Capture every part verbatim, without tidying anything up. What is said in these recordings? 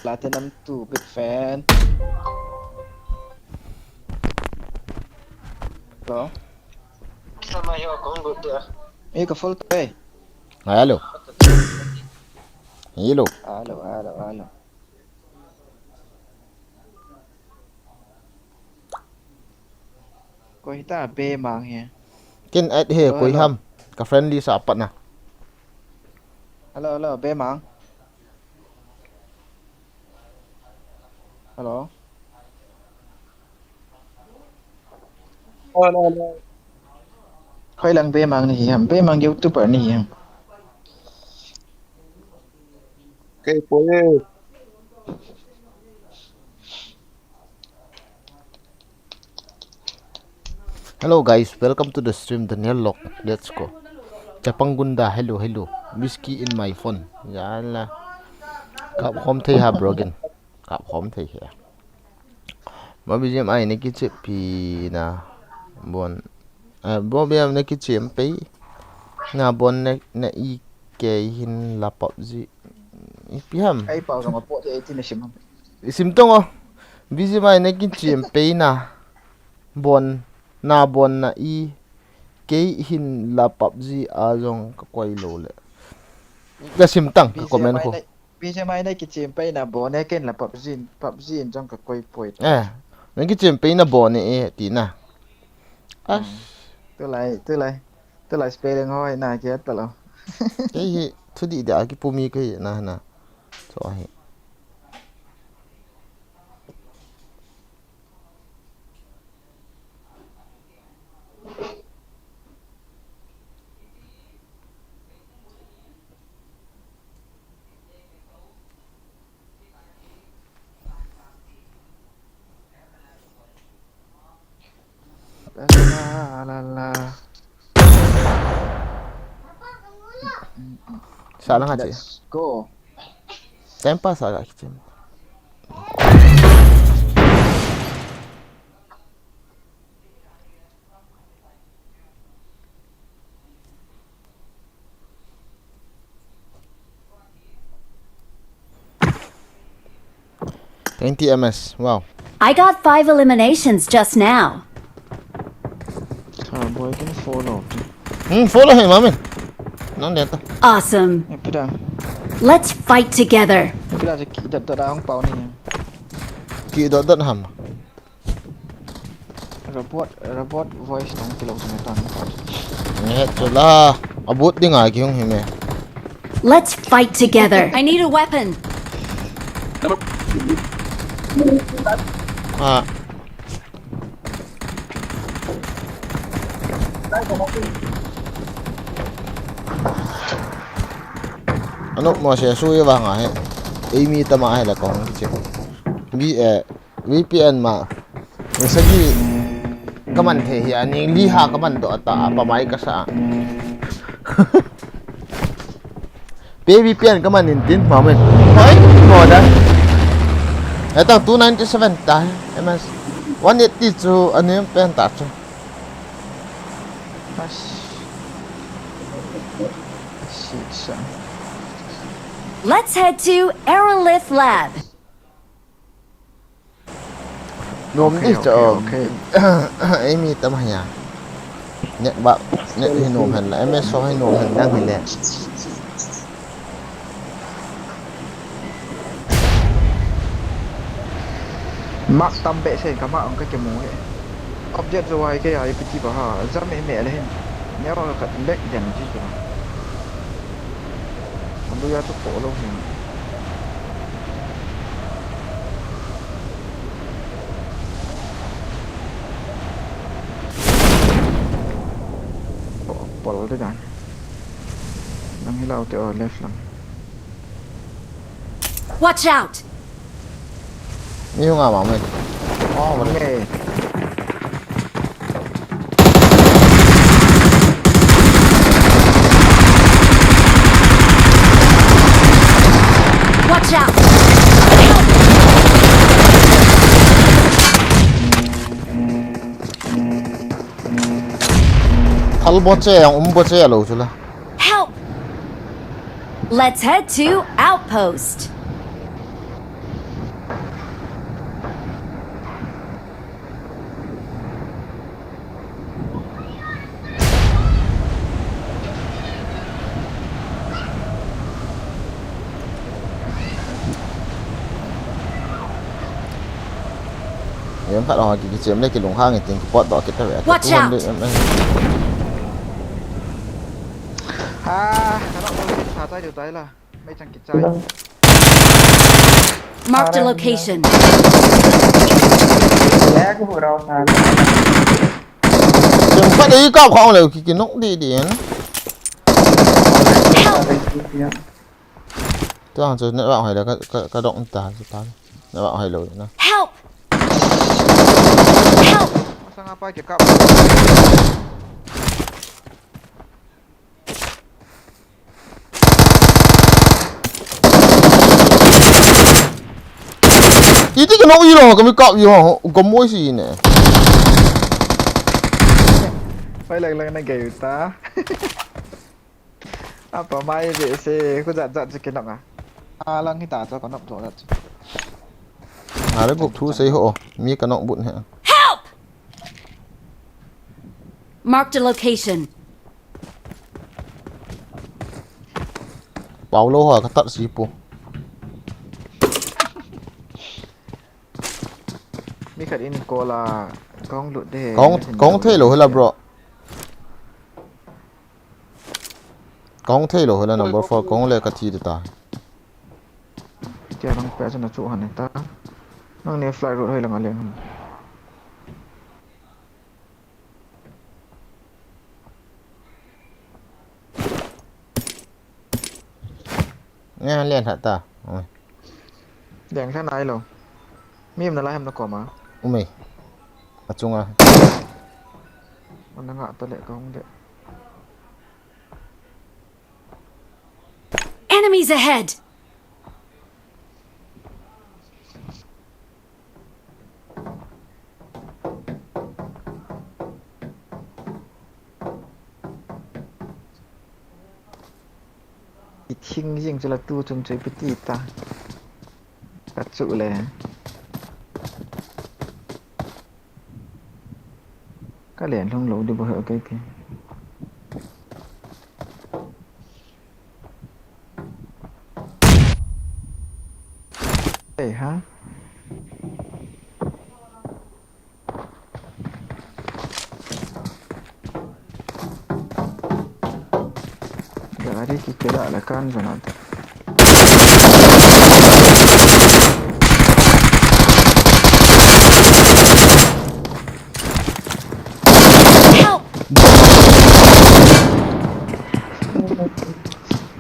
Platinum two, big fan. Hello? Sama yo, kong good dia. Eh, ka full to eh. Hello. Hello. Hello, hello, hello. Koi ta be mang he. Kin at he, hello, koi hello. Ham. Ka friendly sa apat na. Hello, hello, be mang. Hello. Hello, hello. Koi lang be mang ni ham. Be mang YouTuber ni ham. Okay, po. Hello guys, welcome to the stream, Daniel Lok. Let's go. Chapang Gunda, hello, hello. Whiskey in my phone. Yala. Kap hom thei ha broken. Kap hom thei ha. Ba B G M I ne kichep pi na bon. Eh, bo biam ne kichep pi. Na bon ne, na i ke hin la pop ji. I pi ham. Ai pau jong a po te eighteen na sim ham. I sim tong o. B G M I ne kichep pi na. Bon, na bon na i kei hin la PUBG a jong ka koi lou le. Ka sim tang ka comment ko. B G M I na kichep pai na bon e ken la PUBG, PUBG in jong ka koi poi. Eh, na kichep pai na bon e ti na. Ah. Hmm. Tulai, tulai. Tulai spelling hoi na ki at talo. Kei hi thudih dia ki pumi kei na na. So hi. La, la, la. Sa lang aja. Let's go. Time pass aga kichim. Twenty M S. Wow. I got five eliminations just now. Cowboy can follow. Hmm, follow him, Amin. Nang dia ta. Awesome. Ipida. Let's fight together. Ipida je ki dot dot ang pau ni. Ki dot dot ham. Robot, robot voice tong kilo sene tan. Nge chula. Abut ding a ki hung hi me. Let's fight together. I need a weapon. Ah. Anu mo se sui vang a he. Ei mi tama he la kong che. Bi eh. V P N ma. Sagi. Kaman the hi ani li ha kaman do ta pa mai ka sa. Pe V P N kaman in tin ma men. Hoi mo da. Eta two ninety seven ta. M S one eighty chu ani pen ta chu. Let's head to Aerolith Lab. Nom di cha. Ei mi tam hia. Net ba, net hi nom hen la, M S so hi nom hen dang hi le. Mak tam be se ka ma ong ka ke mu he. Object zo ai ke ai piti ba ha, za me me le hen. Nya wa ka lek den ji ka. Andu ya tu ko lo hen. Pol de dan. Nang hilau te o left lang. Watch out! Ni nga ma me. Oh, ma me. Watch out! Thal bo che, ang um bo che lo chula. Help! Let's head to Outpost. Em khat ho ki, kichem le kilunghang e tin kipot doh kit tave. Watch out! Two hundred M M. Ha, kana ko si sa chai diu tai la. Mei chang kichai. Marked a location. Lag ho rao sa. Chem khat ei kap khong le ki, kinok di di en. Help! Tua chu network hoi le ka, ka, ka dong ta, ta. Network hoi lo na. Help! Help! Masang apa kikap. Iti kinok i lo, kami kap i ho, gamoi si ne. Pai lang lang na gay ta. Apa mai be se, ko jat jat se kinok a. A lang hita cho ko nok cho jat. Are gup thu sei ho, mi ka nok but he. Help! Marked a location. Paulo ho ka tat si pu. Mi khat in call a, kong lut de. Kong, kong thei lo hela, bro. Kong thei lo hela number four, kong le ka thi ta. Tia lang pe sa na chu han ta. Nang ne flight route hoi lang a leng. Nge, len hat ta. Oi. Deng kha nai lo. Mi um na lai ham na koma. Umei. Achunga. Ana nga ta le ka hung de. Enemies ahead! I thing jing chu la tu chung chu ipi ti ta. Ka chu le. Ka len lhung lo di bo he, okay, okay. Hey, ha? Gari kikela la kan jona. Help!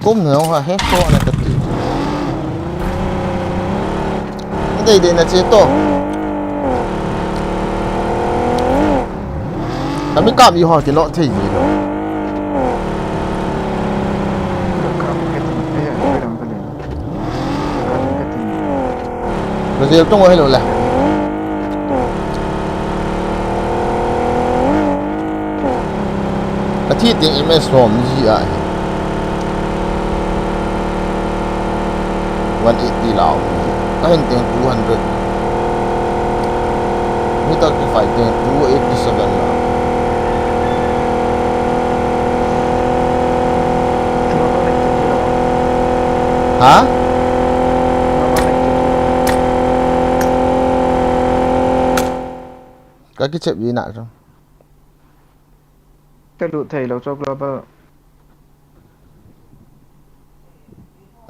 Kum ne ha he ko na ka ti. Dei dei na che to. Kami kap i ho ti lo thei ji lo. Brazil tung hoi lo le. Ka thi teng M S som ji a hi. One eighty lau. Ka hin teng two hundred. Mi tak ki five teng two eighty seven lau. Ha? Ka kichep ji na chu. Ka lut thei lo chu global.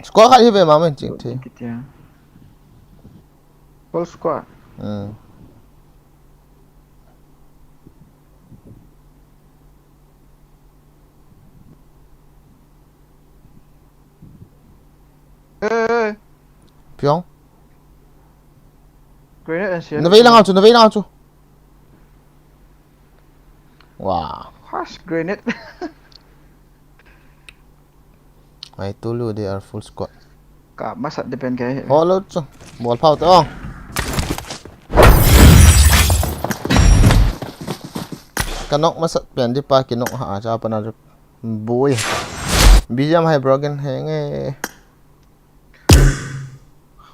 Squad khat hi ve ma men ching thei. Kitia. Full squad. Hmm. Eh, eh, eh. Piong. Grenade and shield. Na vei lang chu, na vei lang chu. Wow. Fast grenade. I told you they are full squad. Ka masat depend ke. Ho lo chu. Bol phau te ong. Ka nok masat pen di pa ki nok ha cha pa na. Boy. B G M hai broken hai nge.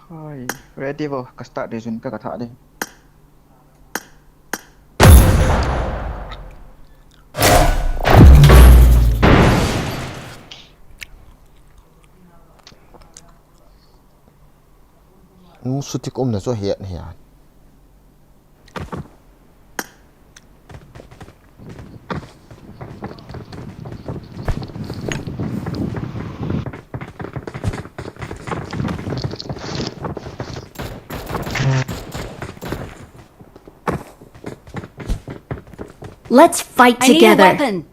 Hai, ready bo, ka start de jun ka ka tha de. Musu tik um na chu hiat hiat. Let's fight I need a together. Weapon.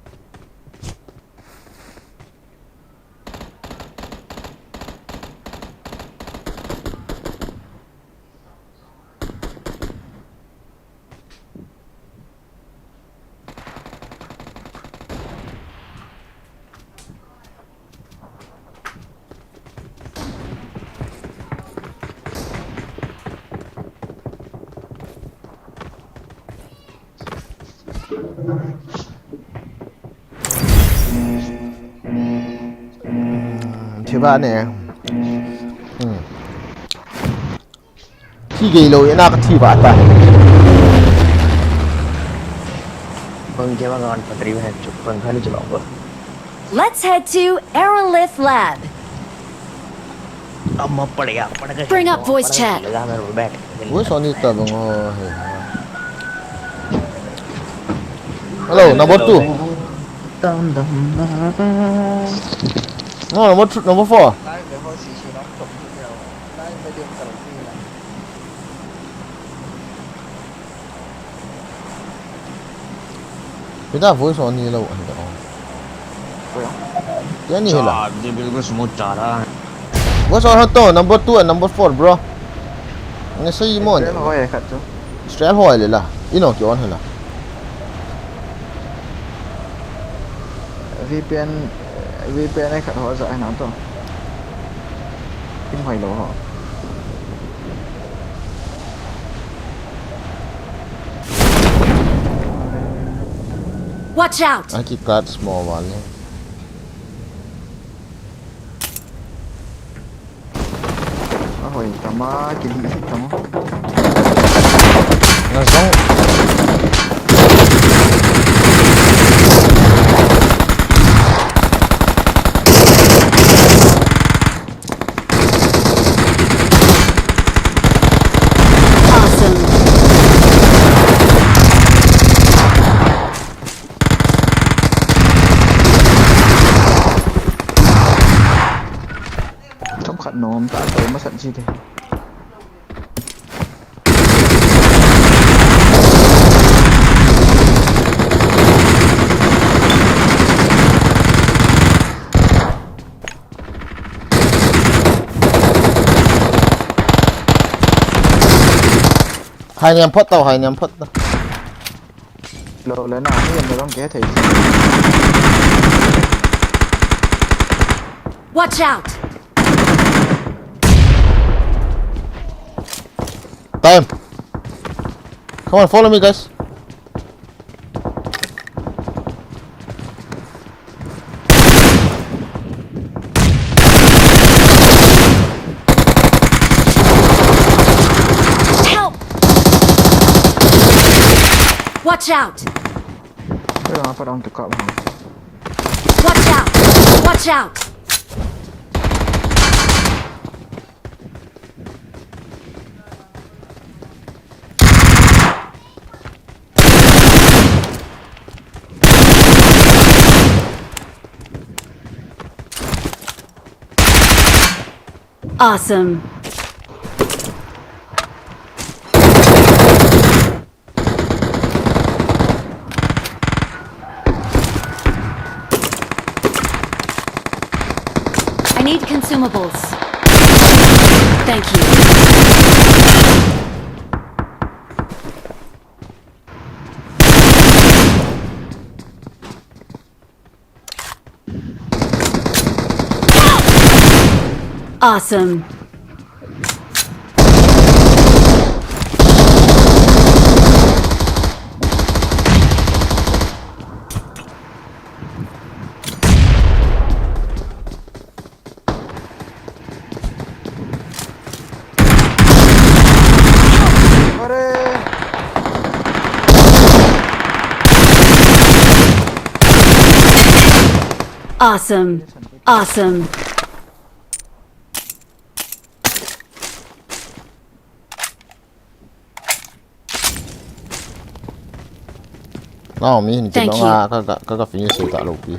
Thi ba ne. Hmm. Thi gei lou, ina ka thi ba ta. Bang ke ma kan patri ba chu bang khan chu lo. Let's head to Aerolith Lab. Bring up voice chat. Voice on it ta bang ho he. Hello, number two. No, number two, number four. Beta voice on ni lou ahi da. Oi. Tia ni hila. Cha, ye bilkul smooth cha raha hai. Voice on ho to, number two and number four, bro. Nge sei mo ne. Hoi khat chu. Strap hoi le la. Ino ki on hila. V P N, V P N e khat ho ja na to. Ping hoi lou ho. Watch out! Aki kat small wale. Ahoi tama, kili tama. Na zong. Awesome. Thomkhat nom ta, ta masat ji te. Hai niam phot tau, hai niam phot tau. Lo le na, ni em lo ke thei. Watch out! Time. Come on, follow me, guys. Help! Watch out! Kailangan pa lang tukap ha. Watch out! Watch out! Awesome. I need consumables. Thank you. Awesome. Are. Awesome. Awesome. Nao mi hin kit. Thank you. Nong a ka, ka, ka, ka finish ta lo pi.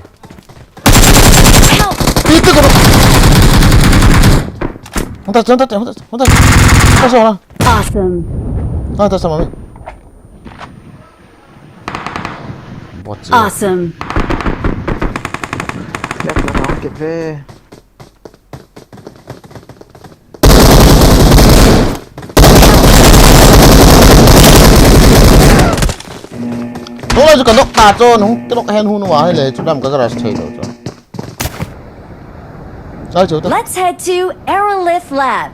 Help! Pi tu ko. Hong ta, hong ta, hong ta, hong ta. Hong ta so na. Awesome. Hong ta sa mami. Awesome. Left la round kit ve. Nung lai chu ka knock ta chu, nung ka knock hen hun wa hi le, chu lam ka garage thei lo chu. Chai chu ta. Let's head to Aerolith Lab.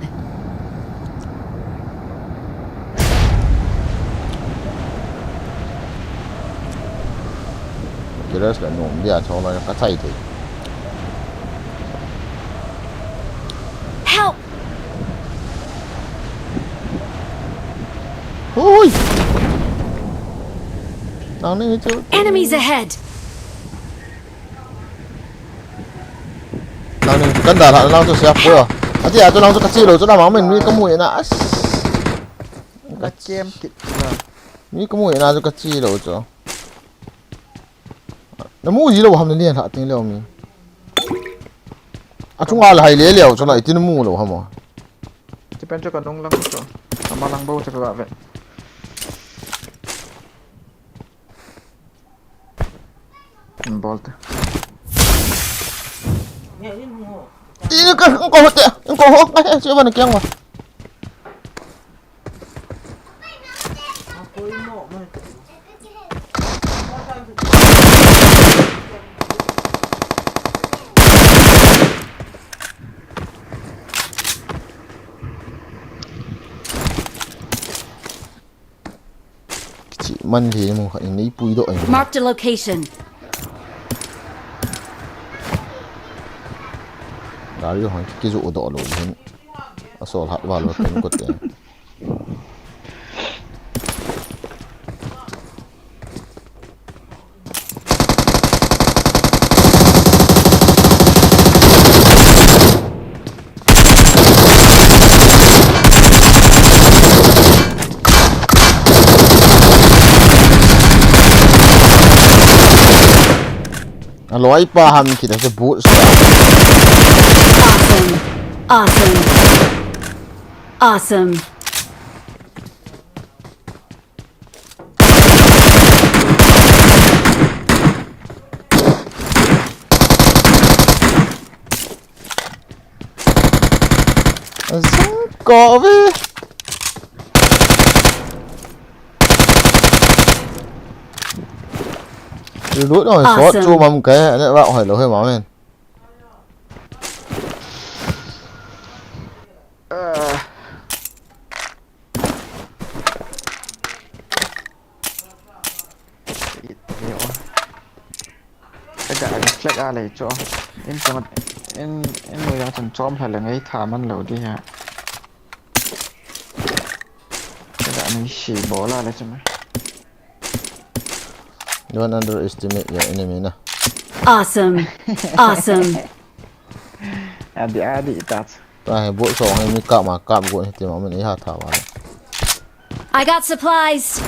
Garage la nung dia chu la ka chai thei. Help! Hui! Nang ni chu. Enemies ahead! Nang ni kan da la, nang chu sia po. Ati a chu nang chu ka chi lo chu na ma men mi ka mu na. As. Ka chem kit na. Mi ka mu na chu ka chi lo chu. Na mu ji lo ham na lian ha ting lo mi. A chunga la hai le leo chu na itin mu lo ham. Ti pen chu ka nung lang chu. Ama lang bo chu ka ve. Bol te. Ti ka ko te, ko ho, ai, ai, si ba na kyang wa. Kichi man le mu kha in nei pui do ai. Marked a location. Gari hon ki ju do lo hin. Asol hat wa lo ten ko te. Aloi pa ham kita se boot sa. Awesome. Awesome. Awesome. Azan ko ve. Reload no shot chu mam kai ne ba hoi lo he ma men. Ka ga reflect a lei chu. In chung in, in lo ya chun chom hla le ngai tha man lo di ha. Ka ga nei si bol a le chu ma. Don't underestimate your enemy na. Awesome. Awesome. Adi adi tat. Ta he bo so he mi kap ma kap go he ti ma men i ha tha wa. I got supplies.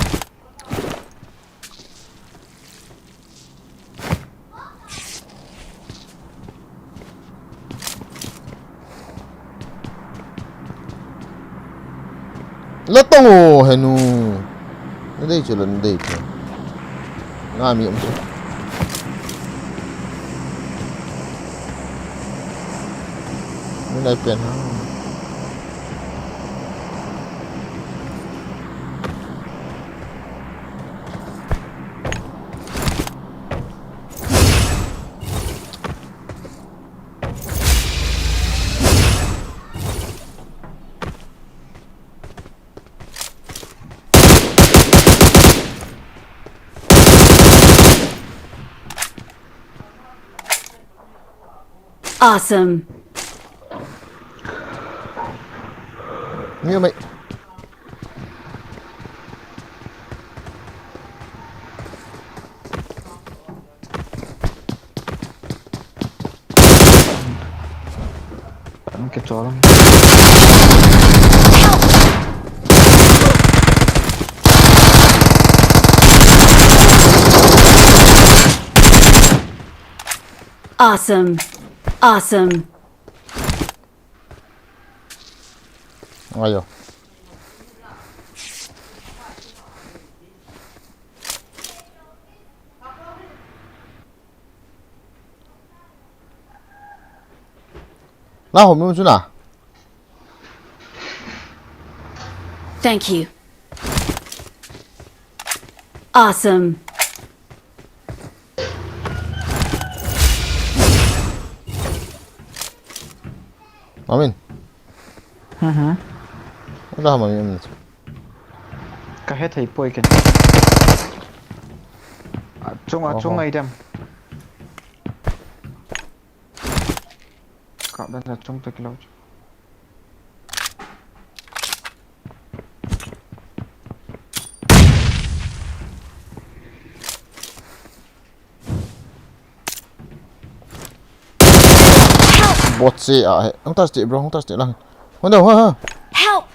La tong o he nu. Na dei chu, la na dei chu. Na mi um chu. Mi nai pen ha. Awesome. Ngiu mai. An ke chol. Awesome. Awesome. Ayo. Na hom nu chu na. Thank you. Awesome. Mamin. Mhm. Ada mamin. Ka he thei poi ken. A chung, a chung. Oho. Ngai dem. Kap dan a chung ta kilo. Bot se a he. Hung touch te, bro, hung touch te lang. Hung down, ha, ha. Help!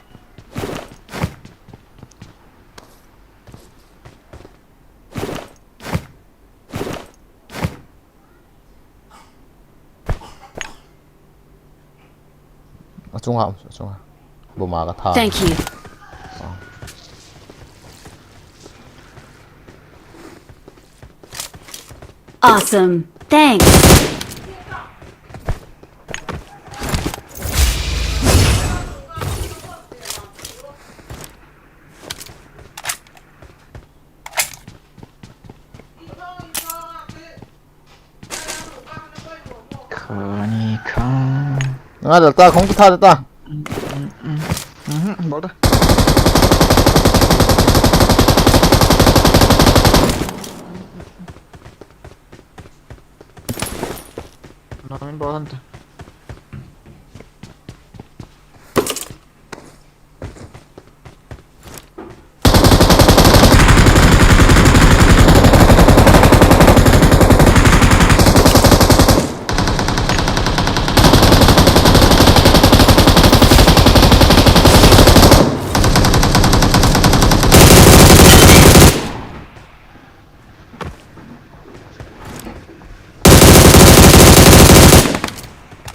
A chunga, a chunga. Boma ka tha. Thank you. Ah. Awesome. Thanks. Khani kha. Nga dal ta, khong kitha ta. Mm, mm, mm. Mhm, bol ta. Namin bol ta.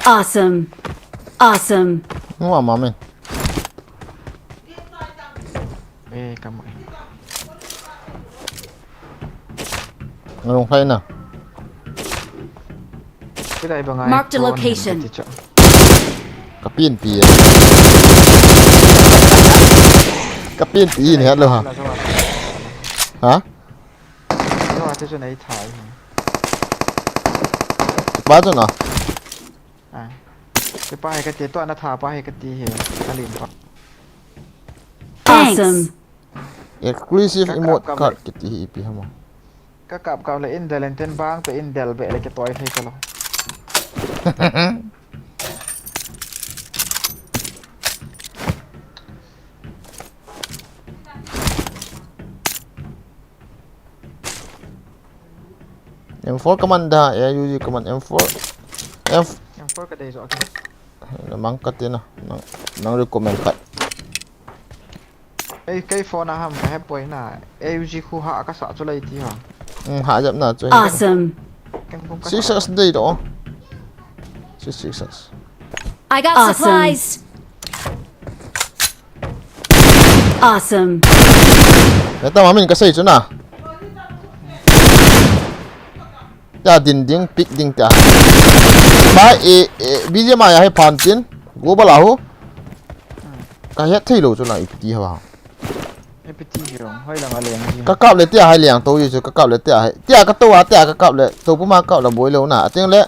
Awesome. Awesome. Nua ma men. Eh, kamu eh. Ngalung khai na. Kidai bang ai. Marked a location. Kapin pi. Kapin pi ni hat lo ha. Ha? Lo ate chu nei thai. Ba chu na. Ah. Ke pa he kati, to ana tha pa he kati he. Kalim pa. Awesome. Exclusive emote card kiti hi ipi hamo. Ka kap kap le indel enten bang pe indel be le ke toi thei kalo. M four command da, A U G command, M four. M four ka dei jo. Mang ka tina, nang, nang recommend ka. Ei, kei phone a ham ka he poi na. A U G khu ha ka sa chu lai ti ha. Hmm, ha jap na chu. Awesome. Six six dei do. Six six. I got supplies. Awesome. Neta mamin ka sei chu na. Tia din ding, pick ding tia. Ba e, e, B G M I a he phan tin. Go ba la hu. Ka het thei lo chu na ipi ti ha ba. Ipi ti hi rong, hoi lang a leng ji. Ka kap le tia hai leng to ji chu ka kap le tia hai. Tia ka to a tia ka kap le. To puma kap le boi lo na. Ateng le.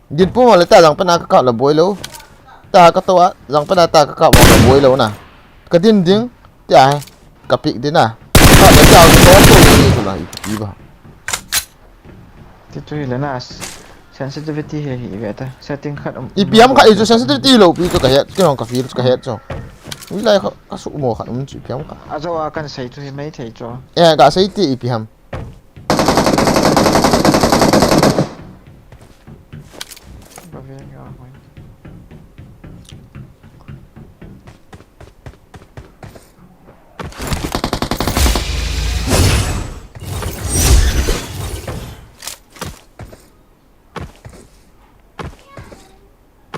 Din puma le tia jang pena ka kap le boi lo. Tia ka to a jang pena tia ka kap le boi lo na. Ka din ding tia hai. Ka pick din a. Ka kap le tia ka to to ji chu na ipi ti ba. Ti chu hi le na, sensitivity hi, hi ve ta. Setting khat um. Ipi ham khat i chu sensitivity lo pi chu ka het, kei hong ka feel chu ka het chu. Ui lai kha, ka su mo khat um chu ipi ham khat. A jo a kan sei chu hi mai thei chu. Eh, ka sei ti ipi ham. Ba ve nga hoi.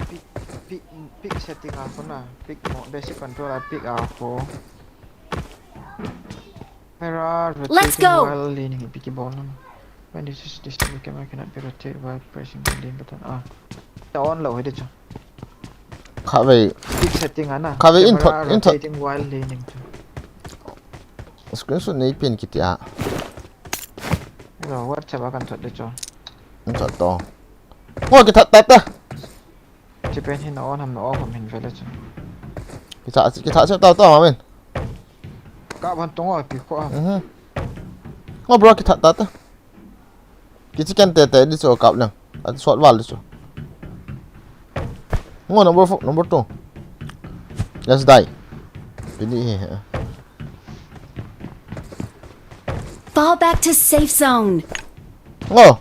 Pick, pick, pick setting a khu na, pick mo, basic control a pick a khu. Camera rotating while leaning, ipi kibol na. When this is disabled, camera cannot be rotated while pressing the lean button. Ah, ta on lo hi de chu. Khatvei. Big setting ana. Khatvei in thot, Camera in thot. Rotating while leaning chu. Screenshot nei pen kiti a. Lo WhatsApp a kan thot de chu. In thot to. Ngo kithat ta ta. Chi pen hin on ham na off ham hin vele chu. Kithat, kithat se ta ta ma men. Ka ban tong o pi kho ham. Mhm. Ngo bro kithat ta ta. Kichi ken te te di chu kap lang. At shot wall di chu. Ngo number four, number two. Let's die. Pini hi. Fall back to safe zone. Ngo.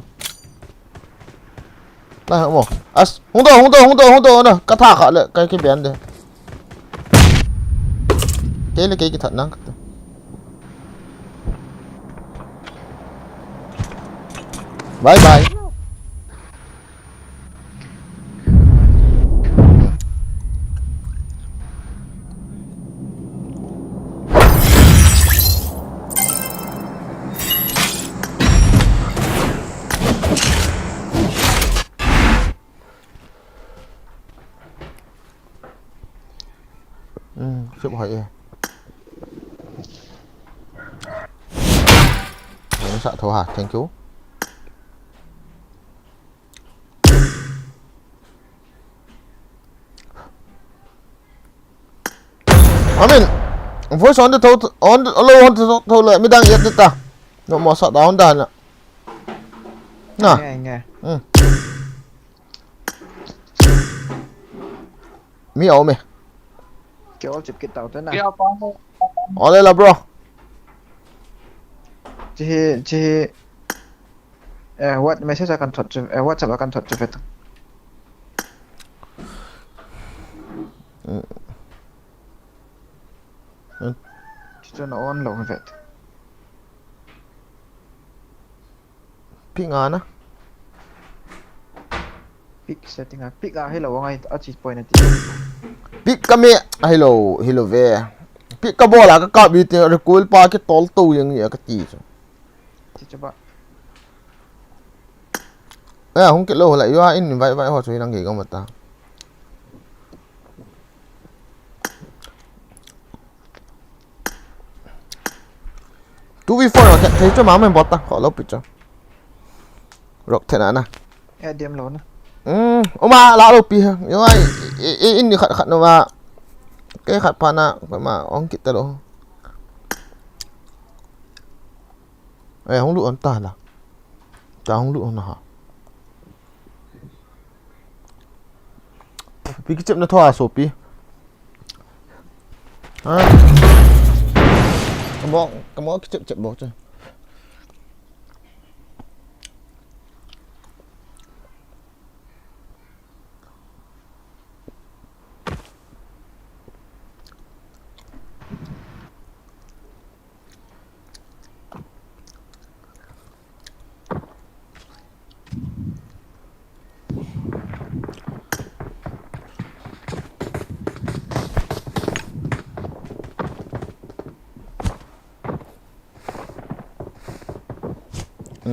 Lai mo. As, hung to, hung to, hung to, hung to na. Ka tha kha le, kai ki ben de. Kei le kei kithat nang. Bye bye. Hmm, sip hoi e. Hoi sa tho ha, thank you. Amen. Voice on the thot, on the, lo on the thot, thot le, midang yet ta. No mo sa down da na. Na. Nge, nge. Hmm. Mi au me. Ke ol chip kit tau te na. Kya pa mo? Ole la bro. Chi hi, chi hi. Eh, what message a kan thot chu, eh, WhatsApp a kan thot chu vet. Mm. Mm. Chi chu na on lo vet. Pi nga na. Pick setting a, pick a hello ngai a chi point a ti. Pick ka me, hello, hello ve. Pick ka bola ka ka bi te recoil pa ki tol to yang ya ka ti chu. Chi chu ba. Eh, hung ke lo la yo in vai vai ho chu lang ge ga mata. Two v four ma khe thei chu ma men bot ta, kho lo pi chu. Rok thena na. Eh, diam lo na. Um, oma la lo pi ha. Yo ai, i, i, in ni khat khat no ma. Ke khat pa na, ko ma ong kit ta lo. Eh, hung lu on ta la. Ta hung lu on ha. Pi ki chep na tho a so pi. Ha. Kamo, kamo ki chep chep bo che.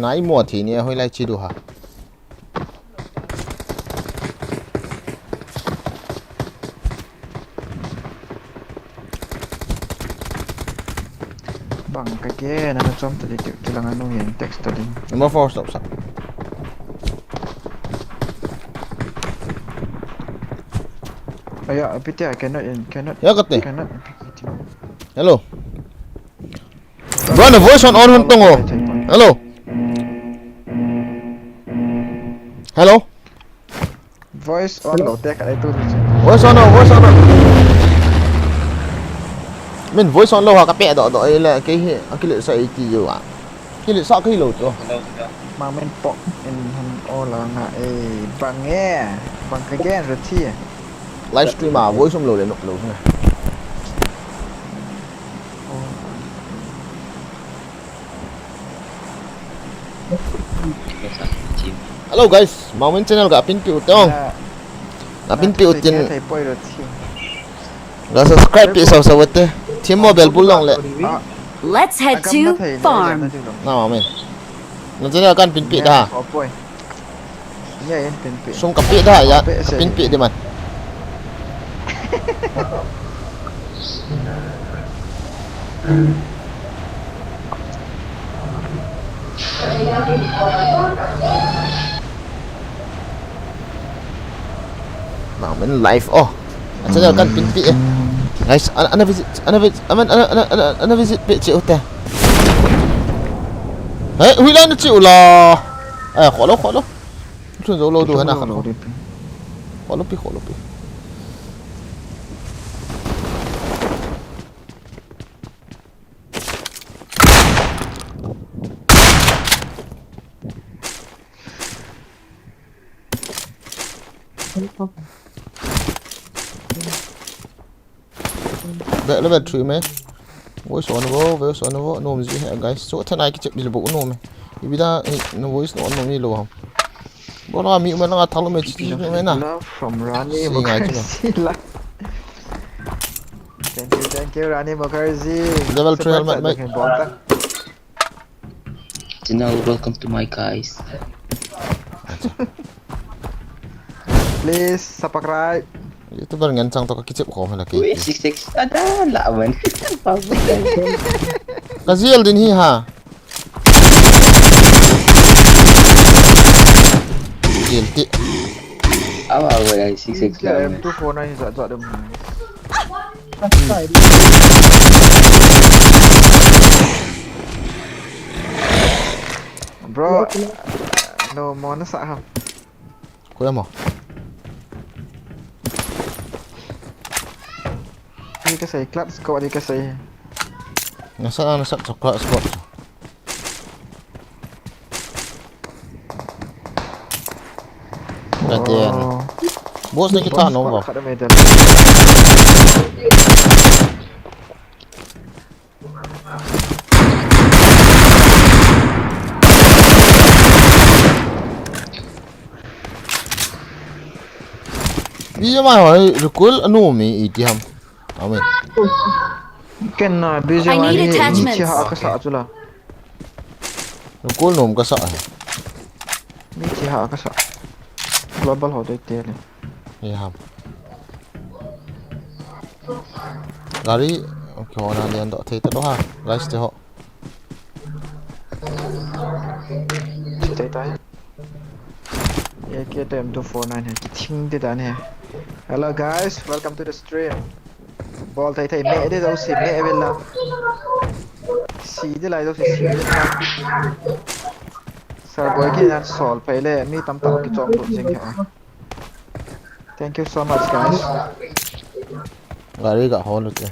Nai mo thi ni hoi lai chi du ha. Bang ka ke na na chom ta di tu tu lang anu yen text ta din. Number four stop sa. Aya, apitia cannot in, cannot. Ya kate. Cannot. Hello. Bro, na voice on on hon tong o. Hello. Hello. Voice on lo te ka ai tu di. Voice on, voice on. Min voice on lo ha ka pe do do ile ke hi akile sa iti yo a. Kile sa ke lo to. Mang men pok in han o la nga e bang e. Bang ka gen ra thi. Live stream a voice um lo le nok lo na. Hello guys, Mawmin channel ga pin piu tong. Ga pin piu tin. Ga subscribe pi sau sau te. Team Mobile bul long le. Let's head to farm. Na Mawmin. Na channel kan pin pi da. Sum ka pi da ya. Ka pin pi di man. Nang men live oh. Acha kan pin pi eh. Guys, ana, ana visit, ana visit, ana, ana, ana, ana, ana visit pi chi ute. Hey, hui la ni chi ula. Eh, kholo, kholo. Chun zo lo du hana khan. Kholo pi, kholo pi. Be, level three me. Voice on vo, voice on vo, nom ji he, guys. So, thanai kichep ji le bo nom me. Ibida, eh, no voice no on nom ni lo ham. Bo na mi ma na thalo me chi chi me na. Love from Rani. Si ngai chi me. Mukherjee la. Thank you, thank you, Rani Mukherjee. Level three helmet, mate. Super chat. Channel, welcome to my guys. Please subscribe. YouTuber ngen chang to ka kichep khom hala ke. Ui, six six. Ada la man. Ka ziel din hi ha. Ziel ti. Awa, awa, ai, six six la man. M two four nine za za dem. Bro, no, mo na sa ha. Kuya mo. Di ka sai, club squad di ka sai. Nasa, nasa, sa club squad. Katian. Oh. Boss na kita no ba? Khat a medal. Bi ma hoi rukul anu mi iti ham. Amen. Ken na, B J Y ni, I need attachments. Mithi ha ka sa chu la. Nung kul nung ka sa he. Mithi ha ka sa. Global ho dei te le. Ye ham. Gari, okay, ho na lian do thei ta lo ha. Guys, te ho. Thei ta he. Ye ke tem two four nine he. Kithing te dan he. Hello guys, welcome to the stream. Bol thei thei, me de do si, me vela. Si de lai do si, si de lai. Sir boy ki nan sol phei le, mi tam tam kichom lut jing he. Thank you so much, guys. Gari ga hol ute.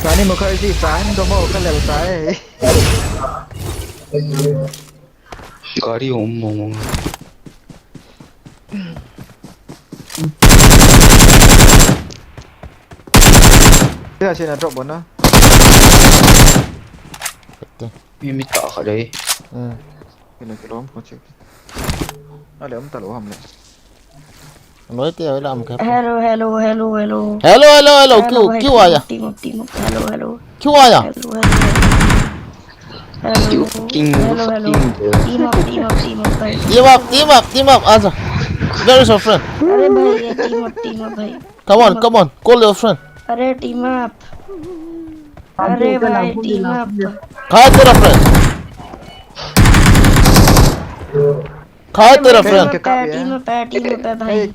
Rani Mukherjee, Rani domo ka lel tai. Gari um mong mong. Kya sina drop bona? Kete. Mi mi ta kha dei. Hmm. Kina kilom ko check. Ale um ta lo ham le. Noi te oi lam ka. Hello, hello, hello, hello. Hello, hello, hello. Hello, kyu, bhai, kyu team aaya? Up, team up, team up. Hello, hello. Kyu aaya? Hello, hello. Hello. You fucking, hello, hello. Fucking. Team up, team up, team up, bhai. Team up, team up, team up. Aaja. Where is your friend? अरे भाई, ये team up, team up, भाई. Come on, come on. Call your friend. अरे team up. अरे भाई, team up. Kahan hai tera friend? Kahan hai tera friend? Team up hai, team up hai, team up hai bhai.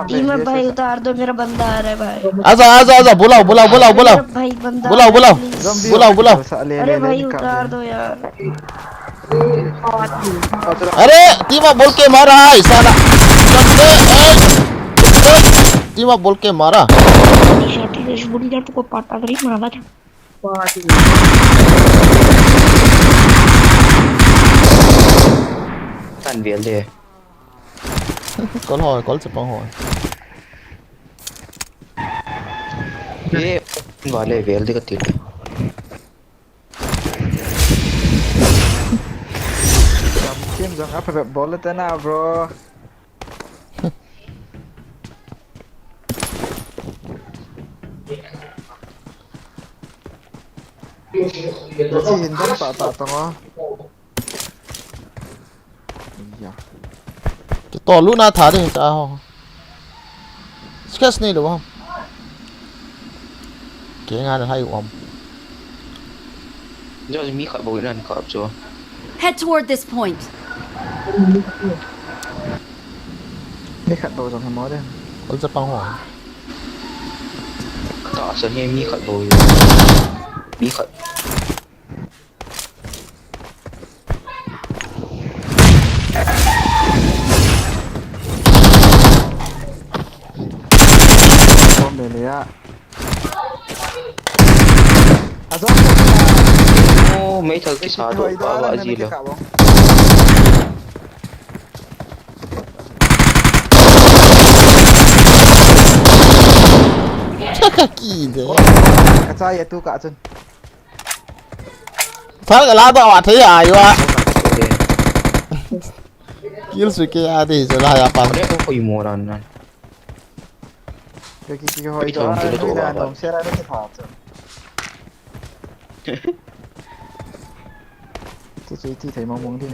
Team up bhai, उतार दो, मेरा बंदा आ रहा है भाई. Aaja, aaja, aaja. Bulao, bulao, bulao, bulao. Bulao, bulao. Bulao, bulao. अरे भाई, उतार दो यार. अरे, team up बोल के मारा है साला. Team up बोल के मारा. Tan vel de. Kol hoi, kol chapang hoi. Ye, vale vel de ka til. Team jong apha bol le tena, bro. Chi hin dam ta ta tong o. To lu na tha ding cha ho. Sketch nei lo ham. Ke nga na hai um. Jo mi khat bou nan kap jo. Head toward this point. Mi khat bou jong mo de. Kol cha pang ho. Ka sa ni mi khat bou. Mi khat. Bomb le le ya. A zo. Oh, mei thal kisa do pa ba ji lo. Ka ki de. Ka cha ya tu ka chun. Thal ka la ba wa thei a yo a. Kill switch ke a de so la ya pa. Ore ko koi moran nan. Ki ki hoi to. Ito, ito, ito, ito, ito. Nom sera ne ta. Ti ti ti thei mong mong di.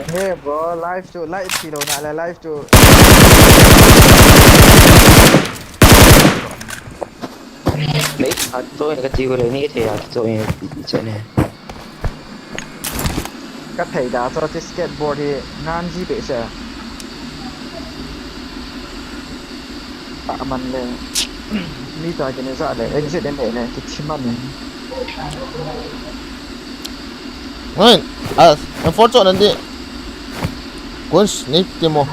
Hey bro, live chu, live thi lo na le, live chu. Nei, a to ka ti ko le ni te ya to ni se ne. Ka thei da chu ti skateboard hi ngan ji be se. A man le. Mi ta ki ne za le, exit ne le, ki thi man ne. Ngai, a, a for cho nan di. Kun ni ti mo.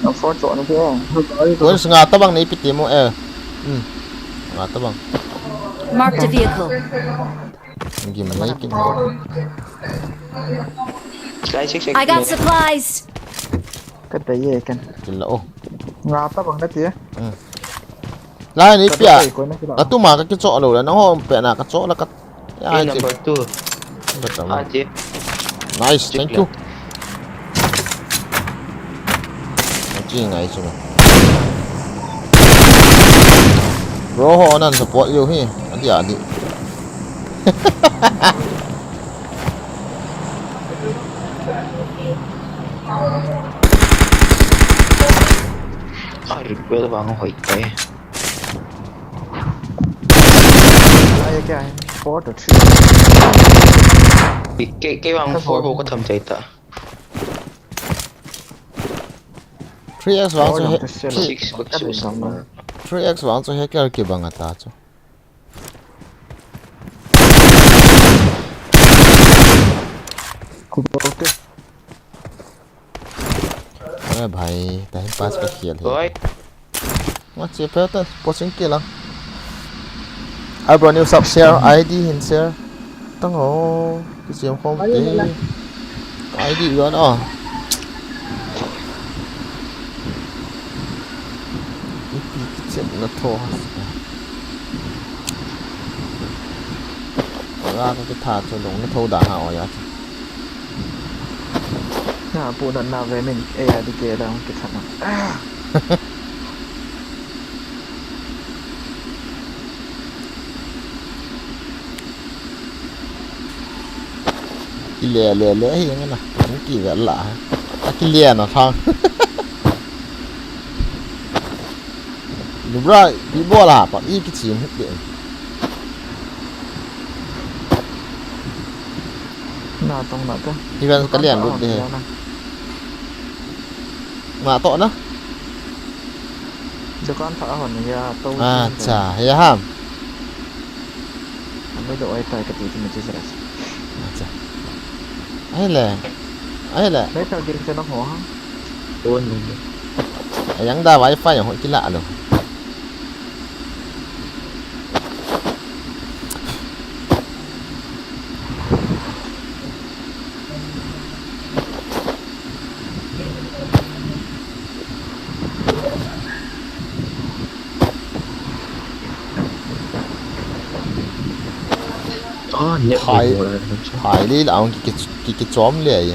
Ang for cho na ko. Kun nga tabang ni piti mo eh. Hmm. Nga tabang. Marked a vehicle. Ngi mai kin. Slide six six. I got supplies. Ka ta ye kan. Kin la oh. Nga tabang na ti. Hmm. Lai ni pia. Ka tuma ka kicho lo la nang ho pe na ka cho la ka. Ya, number two. Number two. Ah, chip. Nice, thank you. Chi ngai chu. Bro ho nan support you hi. Adi adi. Ah, repair bang hoi tai. Ai, kya hai? Four to three. Ke, ke vang four ho ka tham chai ta. Three X vang chu he, six ko chu sa. Three X vang chu he kya ki bang ata chu. Ku bo ke. Ê bhai, time pass ka khel hi. Oi. Ma che phe ta posting ke la. Ai bro, new sub share, I D hin share. Tang ho, ki siam khom te. I D yon a. Ipi ki chem na tho. Ra ka ki tha chu long na tho da ha o ya. Na pu na na ve min e ya di ke da ki tha na. Ki le le le hi nge na. Pu ki ve la. A ki le na thang. Lubra, bi bol a, pa, i kichim hit de. Na tong na te. Ivan ka lian lut de. Na to na. Dukan tha hon ya to. Acha, ya ham. Ami do oi tai ka ti ti mi ti sa. Acha. Ai le. Ai le. Ai ka ging sa na ho ha. Ayang da wifi ho kila lo. Ah, net. Hai, hai le la ang ki, ki, ki, kichom le ai.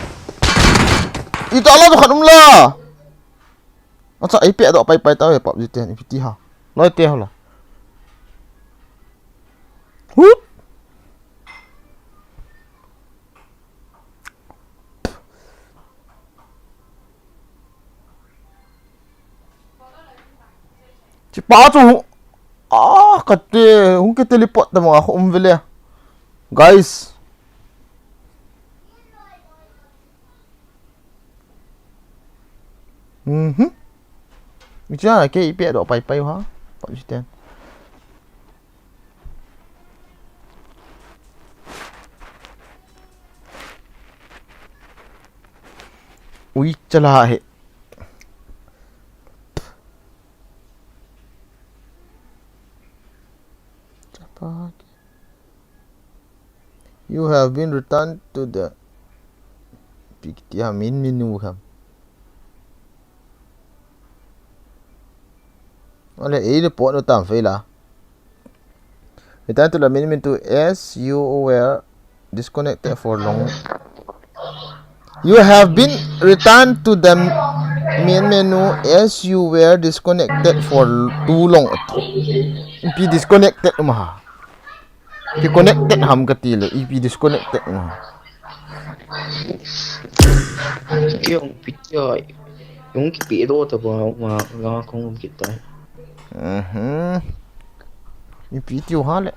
Ita la to khat um la. Acha, ei pe do pai pai ta e pap jiten, ipi ti ha. Loi te ho la. Hut. Chi pa chu hung, ah, kate, hung ke teleport ta manga um vele. Guys. Mhm. Icha ke ipi do pai pai ha. Pa jiten. Ui, chala he. Chapa. You have been returned to the P T A main menu ham. Ale, ei report no tam fela. Return to the main menu as you were disconnected for long. You have been returned to the main menu as you were disconnected for too long. Ipi disconnected um ha. Ipi connected ham kati le, ipi disconnected um ha. Tiong pi tiai. Yung kipi do ta ba ma la kong kita. Mhm. Ipi tiu ha le.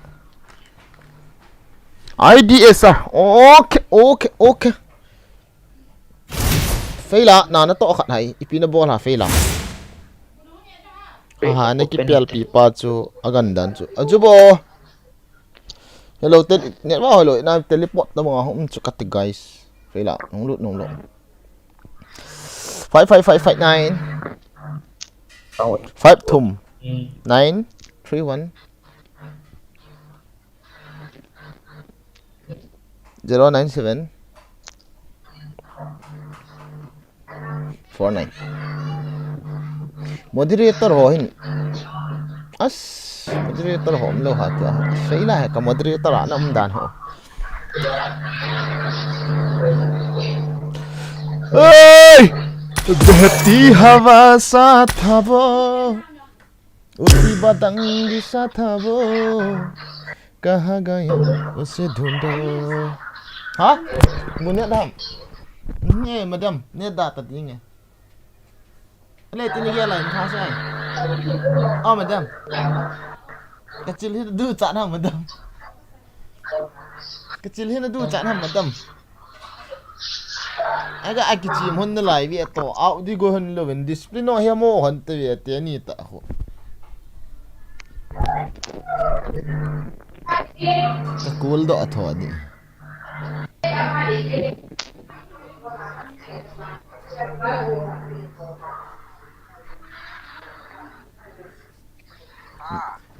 I D S ah. Okay, okay, okay. Fela, na na to khat hai. Ipi na bol ha Fela. Aha, na ki pial pi pa chu agandan chu. Aju bo. Hello, tel, net wa hello. Na teleport na mga hum chu kati guys. Fela, nung lut nung lut. Five five five five nine. Five thum. Nine three one. Zero nine seven four nine. Moderator ho hin. As, moderator ho umlou ha tua. Seila he ka moderator a na um dan ho. Hey! Behti hawa sa tha wo. Usi badang di sa tha wo. Kaha gaya usi dhunda. Ha? Mu net ham? Nge, madam, net da ta ding e. Le tini ge la in kha sa. Oh, madam. Ka chil hi du cha na, madam. Ka chil hi na du cha na, madam. Aga a kichim hon na lai vi to out di go hon lo ven discipline no he mo hon te ve te ni ta ho. Ka kul do a tho ni.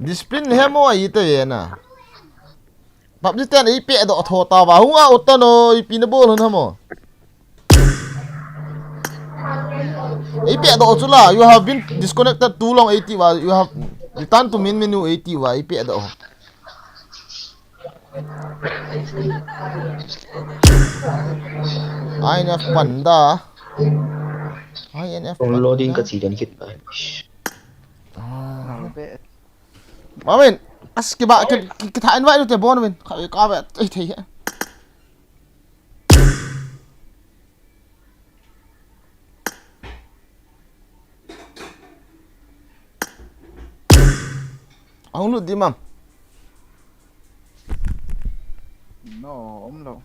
Discipline he mo ai te ve na. Pap di ten ei pe do tho ta va hung a uta no ipi na bol hon ha mo. Ei pe do chu la, you have been disconnected too long, eighty wa, you have return to main menu, eighty wa, ei pe do. I N F panda. I N F panda. Loading ka chi den kit. Ah. Mamin, as ki ba, ki, ki, ki tha invite lu te bon min. Ka, ka ba, ei thei he. Ahung lut di mam. No, um lo.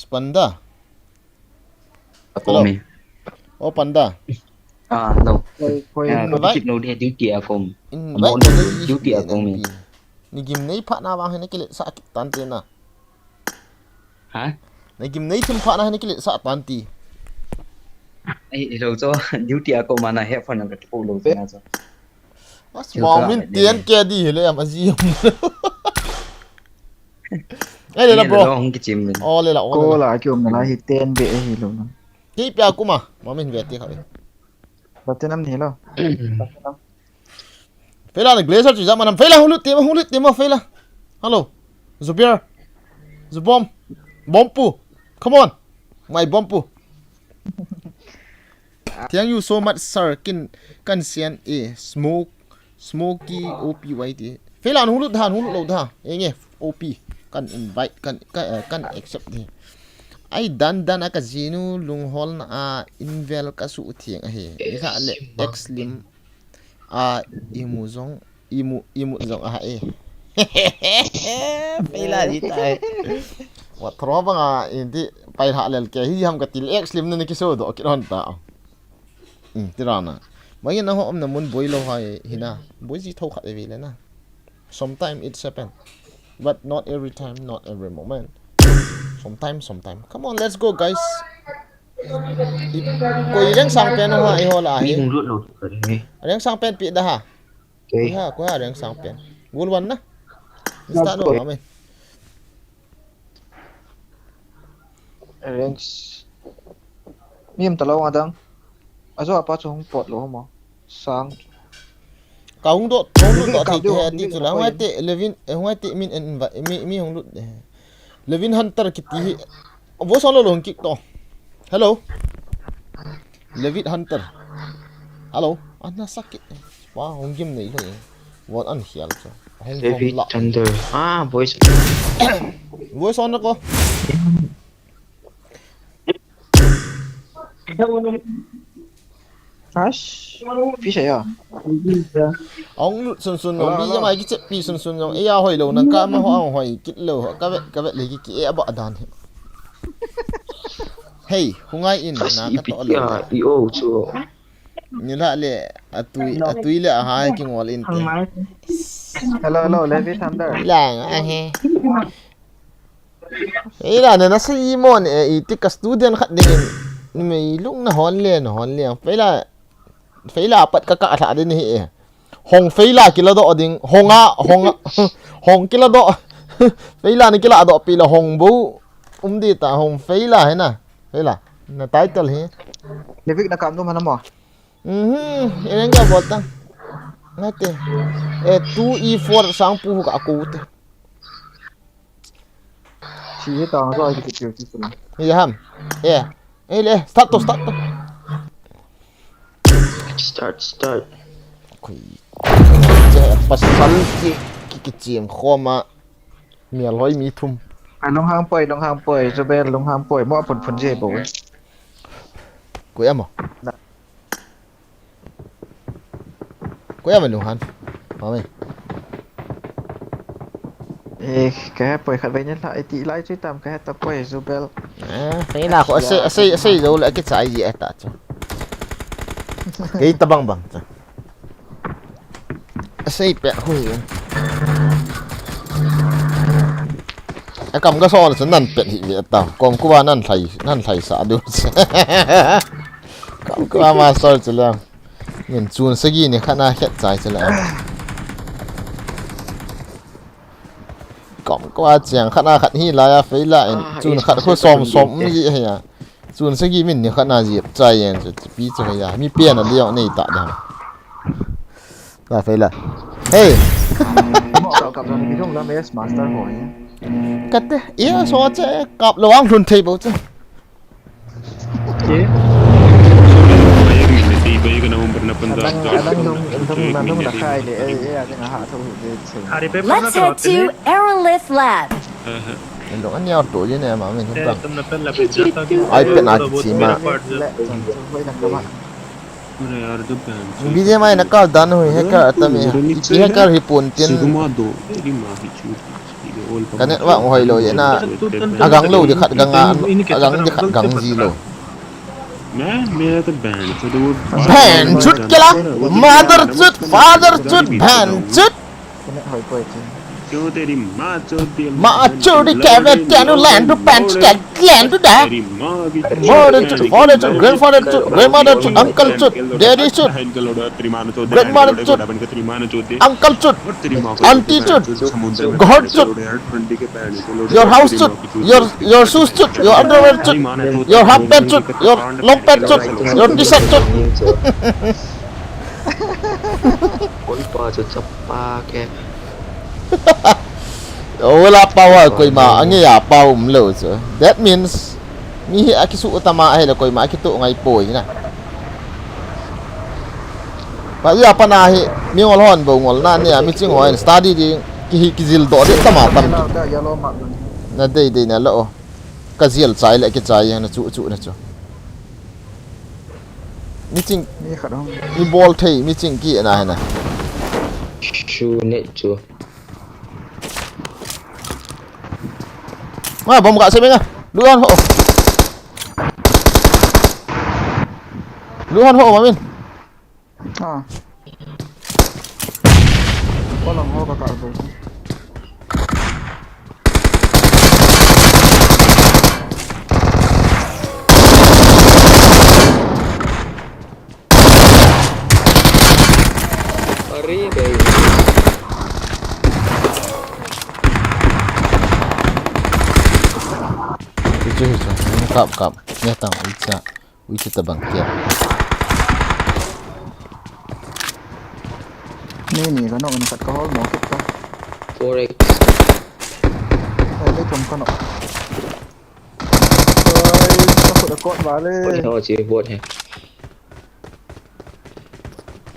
Panda. Hello. Ako mi. Oh, Panda. Ah, no. Koi, koi, ah, no. Invite. Kit no dia duty ako. Invite. Duty ako mi. Ni gim nei pha na vang he na kile sa kit tan te na. Ha? Na gim nei thim pha na he na kile sa tan ti. Ai, hello cho. Duty ako mana he phone na ka po lo na cho. As ma min tien ke di hele am aji. Ai le la, bro. Hong kichim min. Oh, le la, oh, le la. Ko la ki um na la hi ten be hi lo na. Ki pia kuma, ma min ve ti kha ve. Ba te nam ni lo. Fela na glazer chu jama nam. Fela hung lut ti ma, hung lut ti ma, Fela. Hello. Zubir. Zubom. Bompu. Come on. My Bompu. Thank you so much, sir. Kin, kan sian e. Smoke, Smoky O P Y T. Fela hung lut da, hung lut lo da. Enge, O P. Kan invite, kan, kan, eh, kan accept di. Ai dan dan a ka jinu lunghol na a invel ka su thiang ahi. Ni kha le X lim a imu jong Imu, imu jong aha e. Pela di tai. Wa thro banga indi pai ha lel ke hi ham ka til ek slim na ki so do ki ron ta. Hmm, tirana. Mai na ho om na mun boi lo hai hina. Boi ji tho khat e ve le na. Sometimes it's happen. But not every time, not every moment. Sometimes, sometimes. Come on, let's go, guys. I, koi reng sang pen ha i ho la hi. Mi hung lut lo ka ni. Reng sang pen pi da ha. Okay. Koi ha, koi ha reng sang pen. Gol wan na. Start no, amen. Ranks. Mi am talo ngadang. Ajo apa chu hung pot lo mo. Sang. Ka hung dot, hung lut dot ti, ti chu la. Hung ai te, Levin, eh, hung ai te min en va, mi, mi hung lut. Levin Hunter kiti hi. Vo sa lo lo hung kik to. Hello. Levin Hunter. Hello. Ana sakit. Wa hung gim nei lo. Vo an hial cho. Levin Hunter. Ah, voice. Voice on ko. Ash, fish ya. Ong lut sun sun ong, bi jama ki chep pi sun sun ong. Eya hoi lo nang ka ma ho ong hoi kit lo. Ka vet, ka vet le ki ki e ba dan. Hey, hungai in na ka to le. I o chu. Ni la le atui, atui le a ha ki ngol in te. Hello, hello, Levi Thunder. Lang a he. Ei la, na, na sa i mo ni, eh, i ti ka student khat ding in. Ni mei lung na hon le, na hon le. Feila, feila pat ka ka tha din hi e. Hong feila kila do ding, hong a, hong a, hong kila do. Feila ni kila do pi la hong bu. Um di ta hong feila he na. Feila. Na title hi. Livik na kam dum hana mo. Mhm, eren ga bol ta. Nate. E two e four sang pu ka ku te. Chi he ta so ai ki tiu ti sun. Ni ham. E. E le, start to, start to. Start, start. Koi. Che pasal ki ki ki chim khoma. Mi alhoi mi thum. A long hang poi, long hang poi, Zubel long hang poi, mo pun pun je bo. Koi amo. Koi amo nung han. Mami. Eh, ka he poi khat vei ni la, iti lai chui tam ka he ta poi Zubel. Eh, kei na ko sei sei sei zo le ki chai ji ta chu. Kei ta bang bang chu. Sei pe hui. A kam ka sol chu nan pet hi ve ta. Kong kuwa nan thlai, nan thlai sa du. Kam kuwa ma sol chu le. Min chun sagi ni khana khet chai chu le. Kom ko a chiang khat na khat hi la ya fei la in. Ah, chun khat khu som som um ji he ya. Chun sagi min ni khat na ji chai yen chu pi chu he ya. Mi pian a liang nei ta da. La fei la. Hey. Mo ka ka ni dong la mes master ho ya. Kate, iya so che kap lo ang lhun thei bo che. Ke? Nang, nang dong, dong, nang dong na khai le, eh, eh, ding ha tho de che. Let's head to Aerolith Lab. Nang dong an yau to je ne ma min ta. Ai pe na chi ma. B G M I na kal dan hui hacker atami. Hacker hi pon tin. Ka network hoi lo ye na. Agang lo di khat gang a, agang di khat gang ji lo. Ban chut kela, mother chut, father chut, ban chut. Macho di keve tenu land to pants to land to da. Mother chut, father chut, grandfather chut, grandmother chut, uncle chut, daddy chut, grandmother chut, uncle chut, auntie chut, god chut, your house chut, your, your shoes chut, your underwear chut, your half pant chut, your long pant chut, your t-shirt chut. Koi pa chu chapa ke. Ola power koima ange ya power um lo chu. That means mi hi akisu utama ahile koima akitu ngai poi na. Pa ya pa na hi mi ngol hon bo ngol na ne mi ching hon study di ki hi kizil do di tama tam. Na dei dei na lo. Ka zial chai le ki chai na chu chu na chu. Mi ching mi khat hong. Mi bol thei mi ching ki na hena. Chu ne chu. Ma bom ka se me nga. Lu hon ho. Lu hon ho ma min. Ah. Walang ho ka ka bo. Ari, baby. Hichu, hichu. Kap, kap. Nyatang, uicha. Ui, chu tabang kia. Ni, ni, ka nok, ni khat ka hol mo kit ta. Four X. Ai, le thum ka nok. Oi, ka khut a kot va le. Kot ho chi bot he.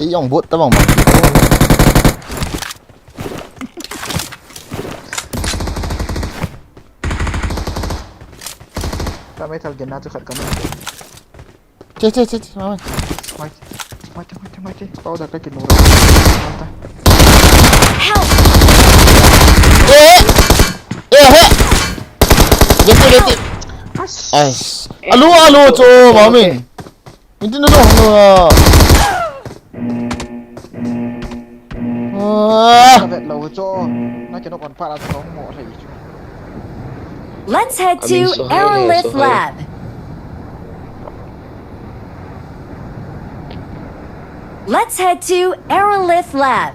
I ong bot tabang bang. Ka meithal gen na chu khat ka nok. Che, che, che, che, mama. Mai, mai, mai, mai, mai. Pau da ka kinu. Help! Eh! Eh, he! Beti, beti. As. As. Alu, alu, cho, mami. Minti na dong, no. Ah. Ka vet lo cho. Na kinu kon para cho mo thei chu. Let's head to Aerolith Lab. Let's head to Aerolith Lab.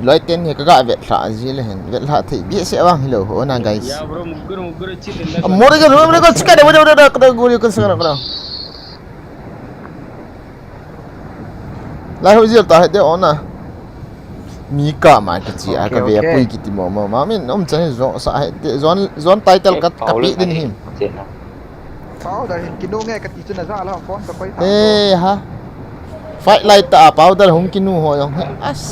Loi ten hi ka ga vet lha ji le hen. Vet lha thei behseh vang hilou ho na, guys. Ya, bro, muguru, muguru, chit, inda. Mori ga, mori ga, chika da, da, da, da, da, guri, kun, sanga, da. Lai ho jil ta he de ona. Mi ka ma ka chi a ka ve pui kiti mo mo ma min um chan zon sa he de zon zon title ka ka pi din him. Powder hin kinu nge ka ti chu na za la phone ka koi ta. Eh ha. Fight light ta powder hung kinu ho jong he. As.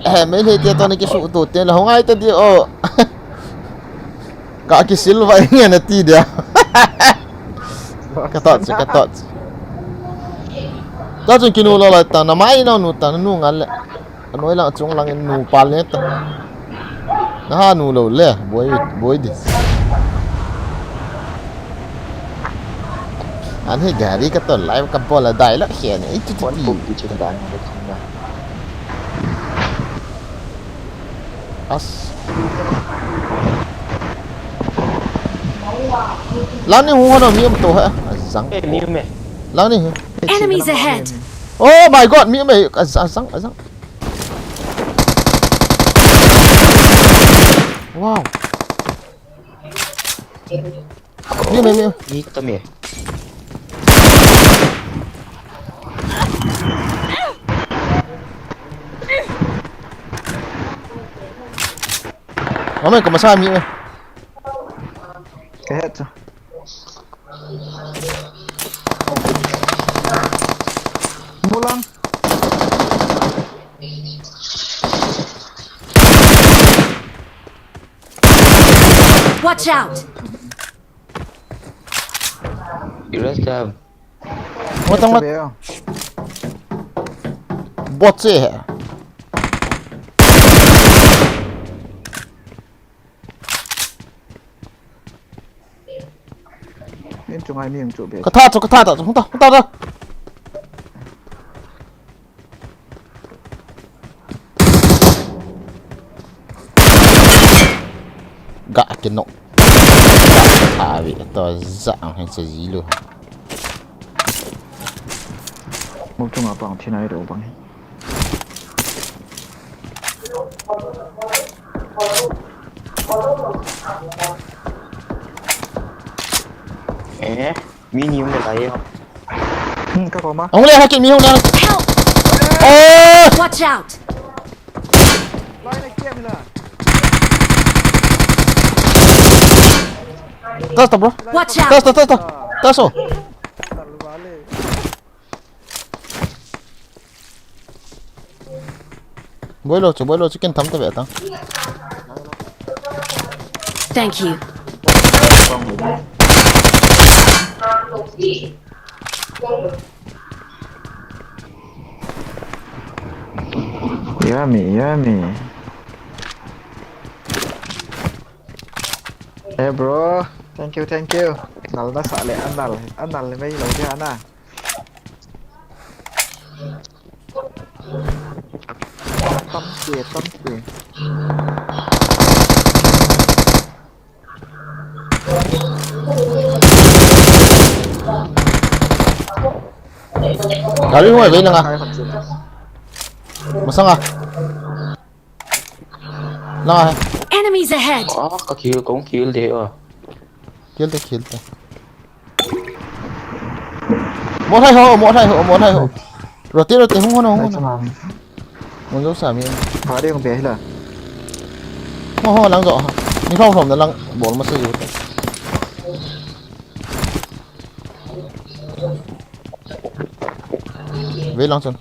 Eh, me le te to ni ki su tu te la hung ai ta di o. Ka kisil vai nge na ti dia. Ka tot si, ka tot si. Ta chun kinu lo lai ta, na mai no nu ta, nu ngal le. Ka noi lang chung lang in nu pal ne ta. Na ha nu lo le, boi, boi di. An hi gari ka to lai ka bol a dai la khe ne. Itu ti. As. Lang ni hu hon mi um to ha. Azang. Eh, mi um e. Lang ni hu. Enemies ahead. Oh my God, mi um e. Azang, azang, azang. Wow. Mi, mi, mi. Mi tami. Mama, ka masa mi. Ka het. Mulang. Watch out! You rest them. What the what? Bot se hai. Min chunga mi hung chu be. Ka tha chu, ka tha ta chu, hung ta, hung ta ta. Ga ke nok. Avi to za ang hen se ji lu. Mo chunga pang thi nai ro bang. Eh, mi ni um lai ho. Hmm, ka ko ma. Hung le ha ki mi hung le. Help! Oh! Watch out! Tas ta, bro. Watch out! Tas ta, tas ta. Tas o. Boi lo chu, boi lo chu, kin tham ta ve ta. Thank you. Yummy, yummy. Hey, bro. Thank you, thank you. Nal na sa le, anal, anal le mai lo dia na. Tam ke, tam ke. Gari hung ve langa. Masanga. Langa hai. Enemies ahead. Ah, ka kill, kong kill de ah. Kill de, kill de. Mo thai ho, mo thai ho, mo thai ho. Rotate, rotate, hung ho, hung ho. Mo jo sa mi. Gari hung be hila. Ho ho, lang jo ha. Ni phong phong na lang bol ma sa ju. Ve lang chun.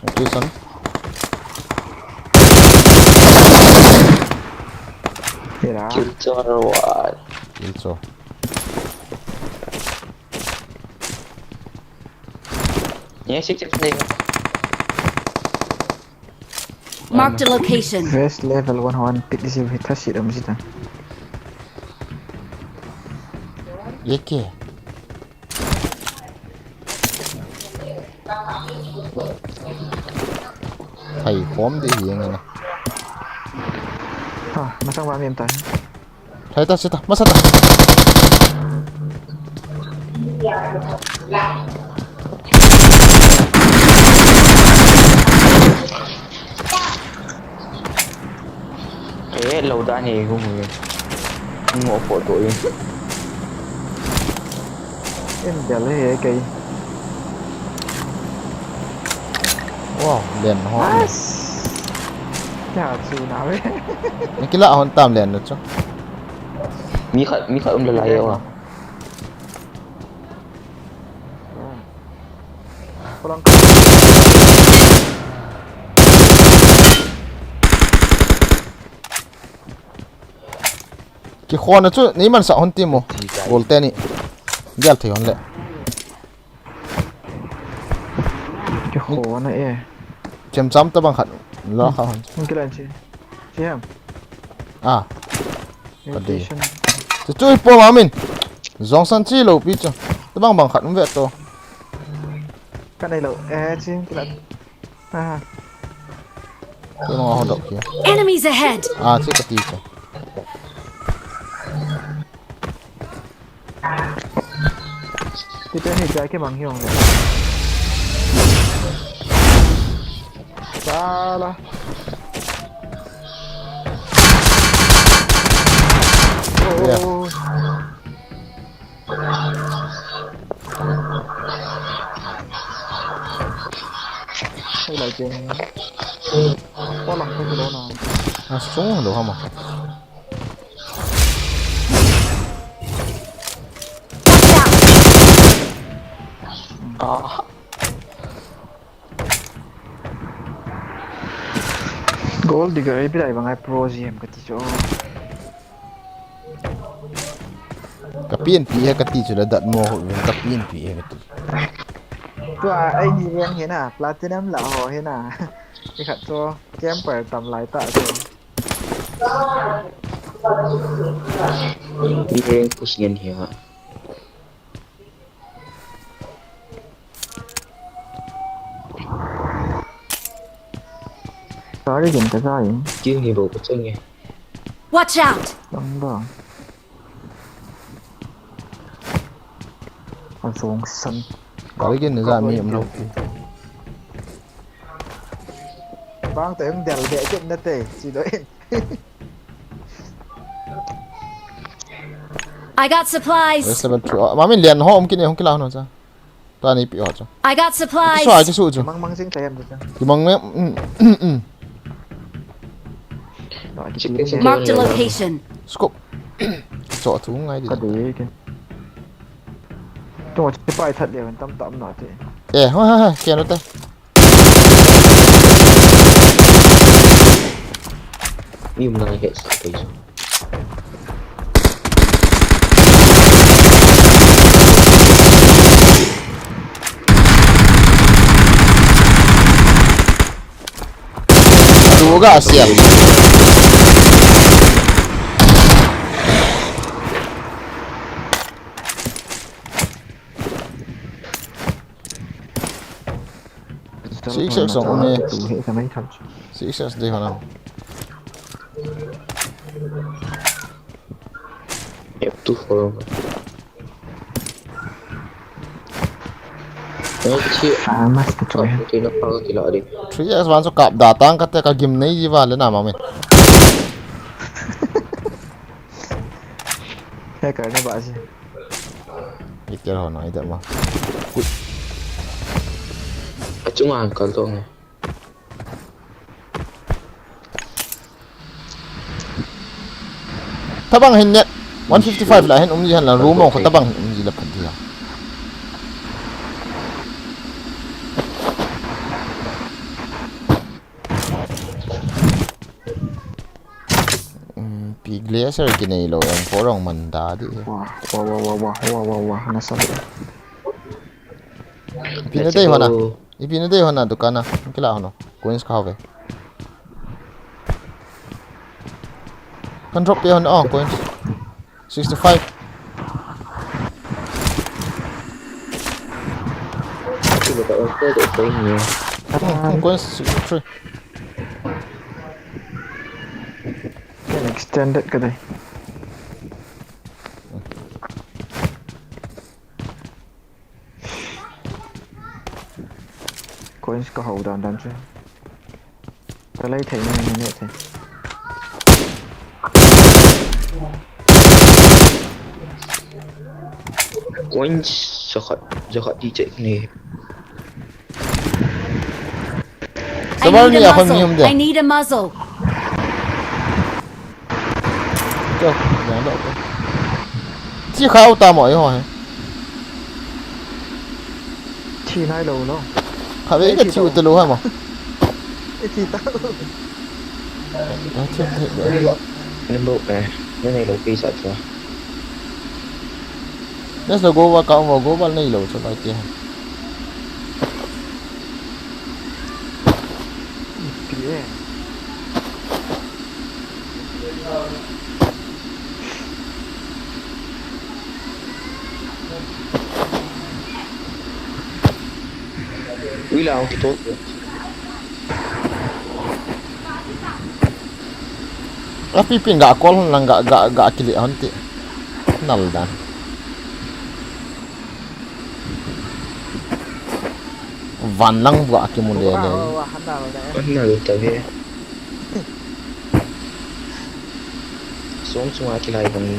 Okay, son. Kira. Kill chor wai. Kill chor. Ye six six ni. Marked a location. West level one one pit isi hita sit am sita. Ye ke? Thai form de hi nge na. Ha, masang ba mi em ta. Thai ta, se ta, masa ta. Eh, lo da ni hu hu. Ngo po to yin. Em, dia le he kai. Wow, len ho. As. Kya chu na ve. Ni kila hon tam len no chu. Mi khat, mi khat um le lai ya wa. Kikhona chu nei man sa hon ti mo. Gol te ni. Gel thei hon le. Kikhona e. Chemcham ta bang khat. La kha hon. Hung kilan chi. Chi ham. Ah. Ka dei. Rotation. Chu chu ipo ma min. Jong san chi lo pi chu. Ta bang bang khat um ve to. Ka nei lo. Eh, chi kilan. Ah. Chu ma ho dok hi. Enemies ahead! Ah, chi ka ti chu. Ti te ni ja ke mang hiong le. Sala. Yeah. Oh. Hey, lai cheng. Ko lang ko lo na. A sung lo hama. Ah. Gold digger, ipi lai bang ai pro G M ka ti chu. Ka P N P he ka ti chu la dat mo ho ka P N P he ka ti. Tua ai ni veng he na, platinum la ho he na. I khat chu camper tam lai ta chu. Ni veng push ngen hi ha. Sorry, din ka sa yin. Kin ni bo ko chang e. Watch out! Lang ba. A song san. Sorry, kin ni za mi am lo. Bang te hung del de kin na te. Chi do in. I got supplies. Level two. Ah, ma min lian ho um kin e hung kila ho no cha. Ta ni pi ho cha. I got supplies. Ki so ai ki su chu. Mang mang jing ta yam chu. Ki mang me. Mm, mm, mm. Marked a location. Scope. Cho thu ngai di. Ka de ke. Tu chi pai that le tam tam na te. Eh, ha ha ha, ke no te. Im na he sa kai. Duga siap. Six X song um e. Tu he ka mai tham. Six X de hana. F two four. Ei, chi. Ah, mas tu choi. Ti na pa ki la di. Three X one so kap da tang ka te ka gim nei ji va le na ma me. He ka na ba ji. Iter ho na ida ma. Achunga kal to nge. Tabang hin net one fifty-five la hin um ji han la room ko tabang hin um ji la phat dia. Hmm, pi glacier ki nei lo em ko rong man da di. Wah, wah, wah, wah, wah, wah, wah, wah, na sa. Pi na dei hona. Ipi na dei hona dukan a. Kila hono. Coins ka hove. Kan drop pe hona. Oh, coins. Sixty-five. Kilo ka on ko de ko ni. Hmm, hmm, coins sixty-three. Kan extended ka dei. Coins ka hau dan dan chu. Ka lei thei ni ni ni thei. Coins jakhat, jakhat di check ni. Sabar ni a khon ni um de. I need a muzzle. Kyo, yang do ko. Chi khau ta mo i ho he. Thi nai lo lo. Kha ve ka thi u te lo ha mo. E thi ta. Ka thi te lo. Ni bo eh. Ni nei lo pi sa cha. Nes lo go wa ka mo go wa nei lo cha ba ke. Pi e. Ui la, ang kitol ko. Api pin ga kol lang ga, ga, ga kili hon ti. Nal dan. Van lang bua kimu le le. Wa, wa, han nal le. Han nal ta ve. Song sunga kilai bang.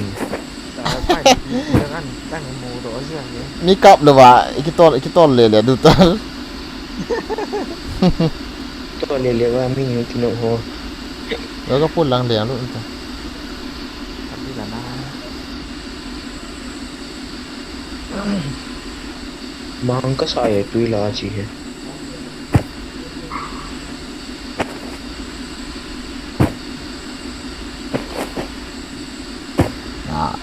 Ni kap le ba, ikitol, ikitol le le du ta. Tol le le ba, mi ni kino ho. Lo ka pul lang le lu ta. Mang ka sa e tui la chi he. Ah.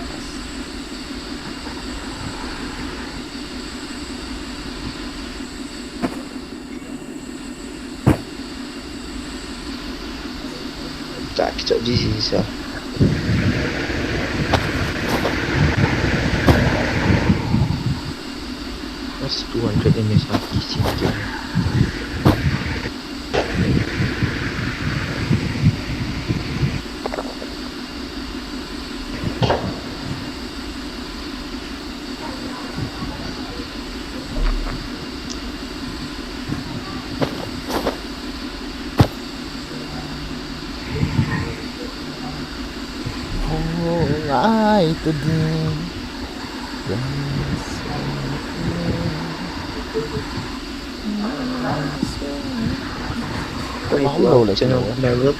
Tak, kichop ji si sa. Mas two hundred M S R P C ke. Ngai ta ding. Oi, lo le channel, channel.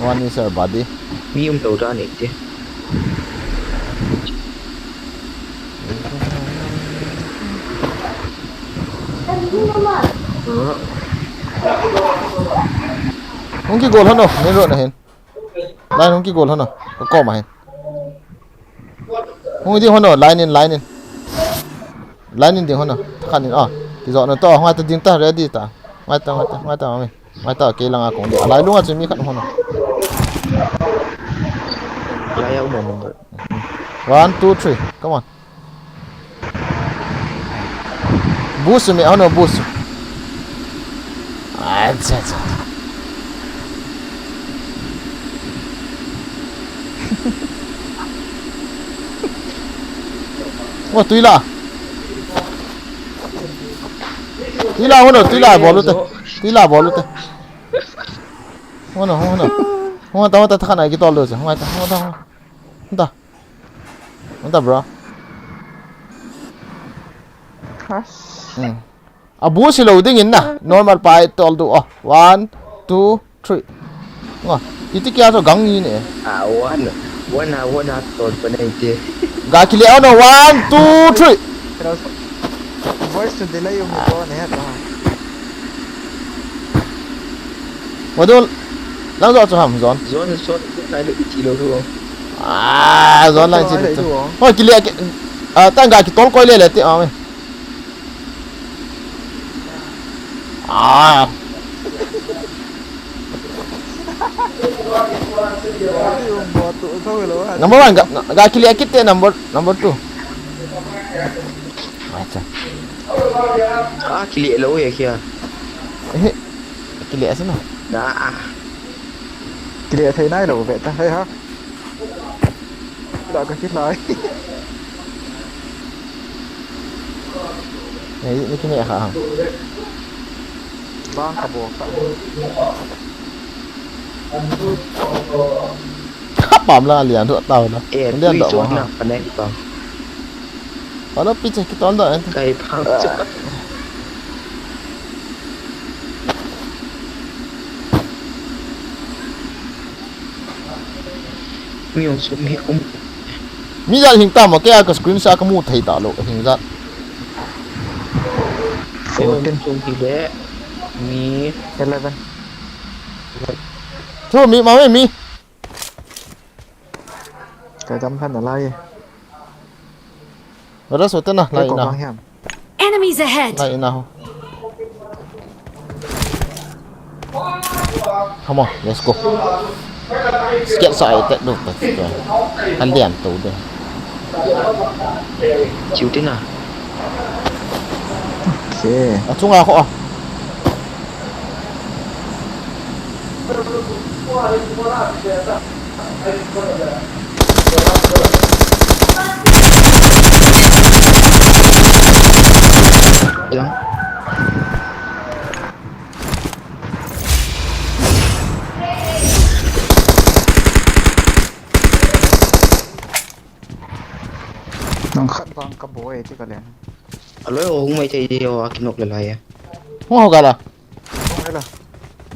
One is our body. Mi um lo da ni ti. Hung kigol hon o, main road na hin. Line hung kigol hon o, ka kom a hin. Hung ding hon o, line in, line in. Line in ding hon o, thakhat in, ah. Kijo na to, hung ta ding ta, ready ta. Ngai ta, ngai ta, ngai ta, ngai ta, kei langa kong ding. Alai lunga chu mi khat hon o. Lai a um a um. One, two, three, come on. Boost me, oh no, boost. Acha, acha. Oh, tuila. Tuila, oh no, tuila, bolu te. Tuila, bolu te. Oh no, oh no. Oh, ta, ta, ta, kana, ki tol do se. Oh, ta, oh, ta, oh. Ta. Anta, bro. Has. Hmm. A boost hilou ding in na. Normal pa i tol du. Oh, one, two, three. Ngo. Iti kia so gang ni ne. Ah, one. One, ah, one, ah, tol pa na iti. Ga kile, oh no, one, two, three. Voice to delay yung ito, ne, ha, to. Modul. Lang zo chu ham, zon. Zon, zon, zon, lai lo iti lo lo. Ah, zon lai iti lo. Hoi, kile, ki-, ah, tang ga kitol koi le le ti, ah, me. Ah. Number one, ga, ga kile kit te number, number two. Acha. Ah, kile lo ye kya? Eh, kile asa na. Na. Kile thei nai lo ve ta, hei ha. Da ka kit lai. Nei, nei kine kha hang. Bang ka bo ka. Ka pam la lian thu tau na. Eh, lian tui do chon ma na, ha. Ka nei pa. Palo pi che ki ton do. Kai phang chu. Mi ong sum hi um. Mi jat hing tam, kei a ka screen sa ka mu thei ta lo, hing jat. Fourteen. Sum hi le mi eleven. Thu mi ma mi. Ka jam phan na lai. Brother, so tena, lai ina. Enemies ahead! Lai ina ho. Come on, let's go. Scared sa ai tet do ta. An dian to de. Chiu tina. Okay. A chunga ho a. Nang khat vang ka boi ti ka len. Aloi o hung mai thei di o a kinok le lai e. Hung ho gala. Hung hela.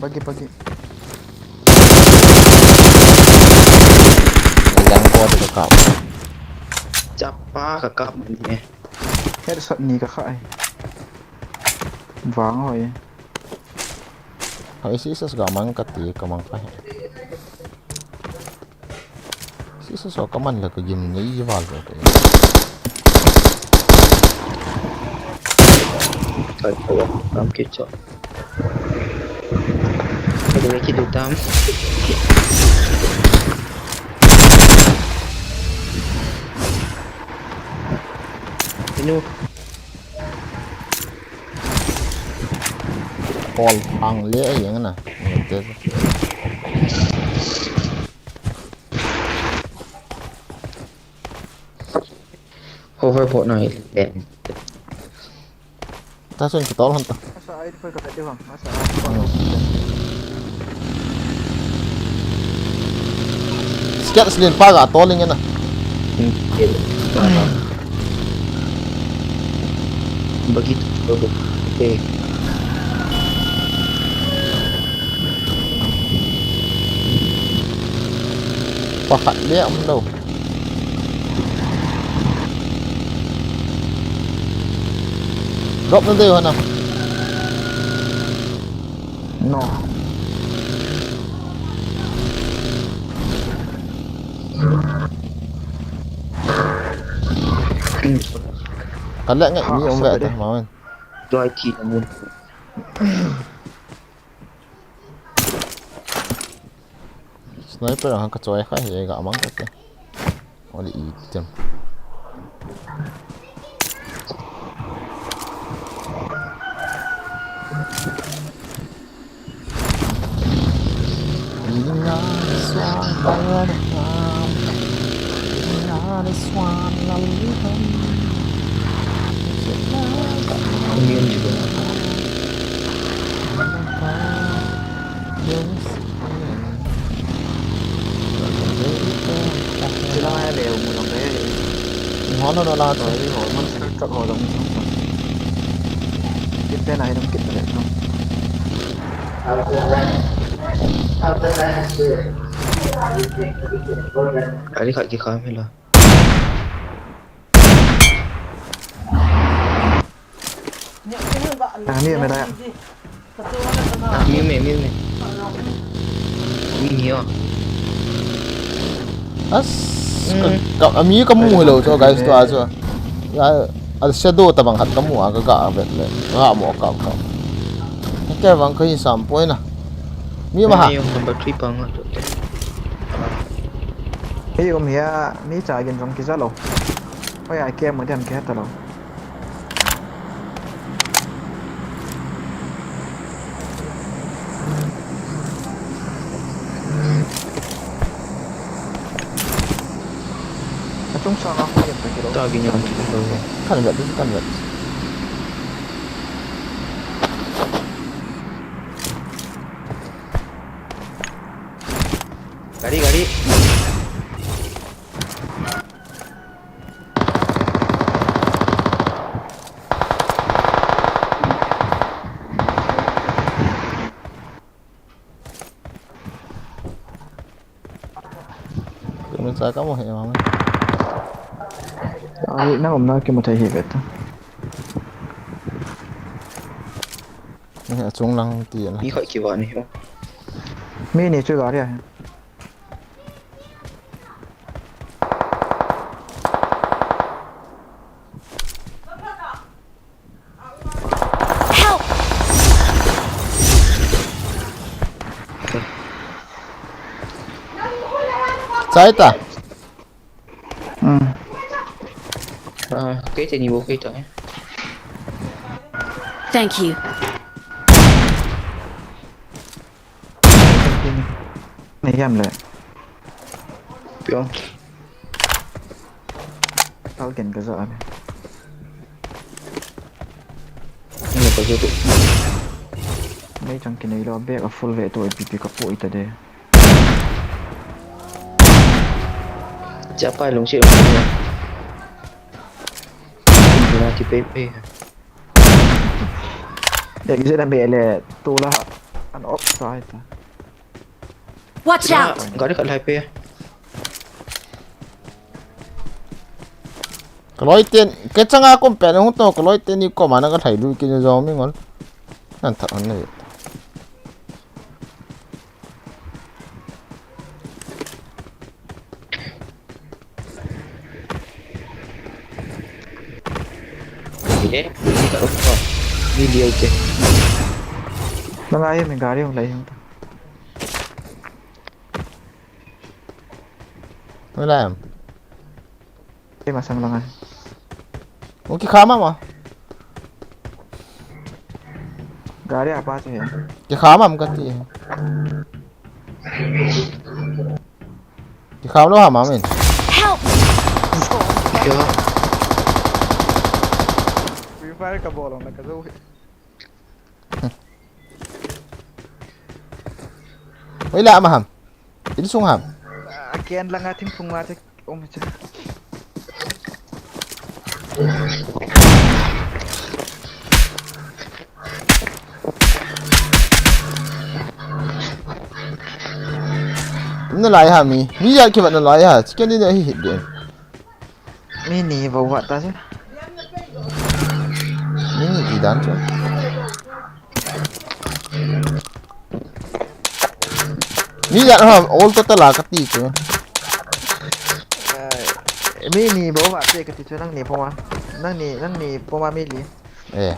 Bagi, bagi. Yang ko ka kap. Chapa ka kap man e. Headshot ni ka kha e. Vang ho e. Hoi si sas ga mang ka ti ka mang ka he. Si sas ka man la ka gim nei val ka. Ka ko kam ki cho. Ka ni ki du tam. Inu. Pawl ang le a yang na. Hoverboard na i len. Ta sun ki tol hon ta. Asa ai ko ka de bang. Asa ai ko. Skat slin pa ga tol ingen na. Bagi tu. Okay. Pakhat le um lou. Drop na dei hona. No. Kan le ngai mi um ve ta ma wen. Doi ti na mun. Sniper ang ka choi kha he ga mang ka te. Oli item. Sila nga ya leo mo lang kayo eh. Yung ano na lahat. Ay, oh, man sa truck ho lang mo. Kita na, hinam kita na ito. Ali ka ki kamera. Ah, mi me da ya. Mi me, mi me. Mi ni o. As, ka, ka, ami ka mu hello to guys to ajo. Ya, al shadow ta bang khat ka mu a ka ga vet le. Ga mo ka ka. Ke bang ka hi sam poi na. Mi ma ha. Yung number three pa nga. Hey, um ya, mi cha gin jong ki ja lo. Oi, ai ke mo diam ke ta lo. Achung sa nga ko yam ta kilo. Ta gin yam ta kilo. Kan vet, kan vet. ta ka mu he ma. Ai, na um na ki mu thei hi ve ta. Ni a chung lang ti na. Ni khoi ki wa ni ho. Mi ni chu ga ria. Help! Chai ta. Hmm. Ah, kei te ni bo kei ta. Thank you. Nei yam le. Pio. Kal ken ka za le. Nei ka za tu. Nei chang ki nei lo, bag a full ve tu, A P P ka pu ita de. Cha pa lung si. Ki pe pe. Dek je na be le tu la an op sai ta. Watch out! Gari khat lai pe. Ka loi ten, ka changa kom pen hung to, ka loi ten ni kom ana ka lai du ki jo mi ngol. Nan tha an ne. Ye, ka ro ko. Video ke. Nang ai mi gari hung lai hung ta. Wala em. Ei, masang lang ai. Mo ki khama ma. Gari apa tu ya? Ki khama mo kati. Ki kham lo ha ma min. Help! Free Fire ka bol na ka zo. Oi la ma ham. In sung ham. Ken langa thingphung ma te um che. Na lai ha mi. Mi ya ki ba na lai ha. Chicken dinner hi hit den. Mi ni vo vat ta chu. Mi ni i dan chu. Mi ya ha all total a ka ti chu. Mi ni vo vat te ka ti chu nang ni poma. Nang ni, nang ni poma mi li. Eh.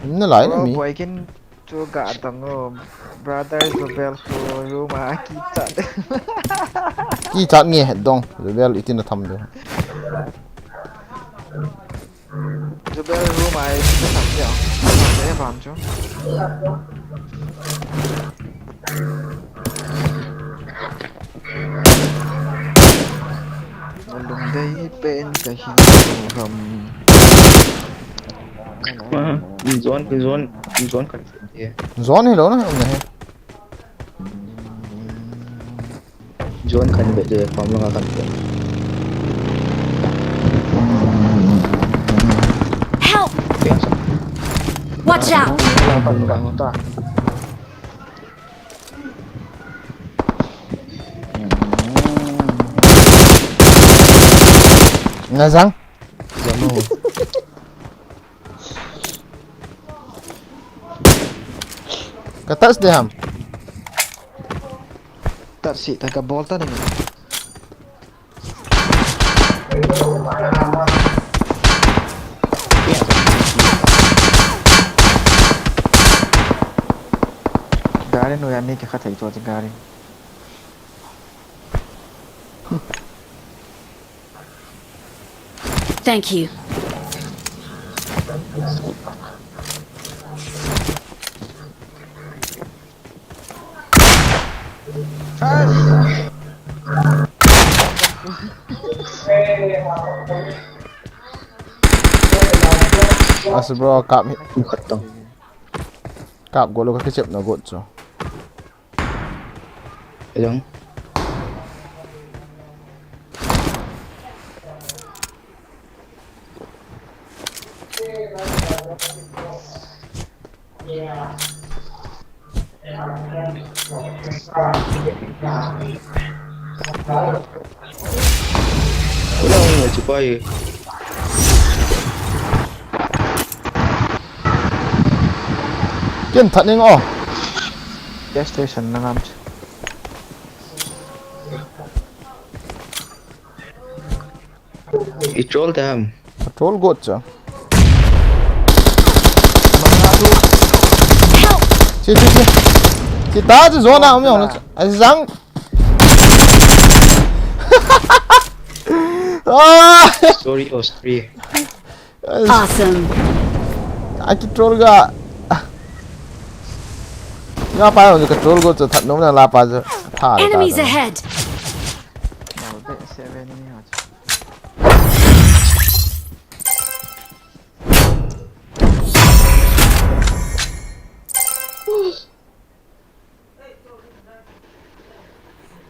Na lai na mi. Boy kin Chu ga dong o, brother Zubel khu room a kichat. Kichat nge dong, Zubel itin a tham dong. Zubel room a itin a tham dong. Tham dong e bam chu. Lungdei pen kahi ham. Zone, zone, zone kan. Zone hi lo na, um na hi. Zone kan be de, pam lo kan be. Help! Watch out! Nga zang? Zang mo. Ka touch de ham. Touch si ta ka bol ta ni. Gari nu ya ni ka khathei to gari. Thank you. As bro, kap hi. Kap golo ka kichep na got so. Ayun. Sipai. Ken that ning o. Gas station na ngam. I troll them. Troll got cha. Help! Chi, chi, chi. Chi ta chu zona um yong. Ai zang. Ah! Sorry, oh, sorry. Awesome. Aki troll ga. Nga pa yong ka troll go chu that nom na la pa chu. Tha le ta. Enemies ahead. Seven ni ha.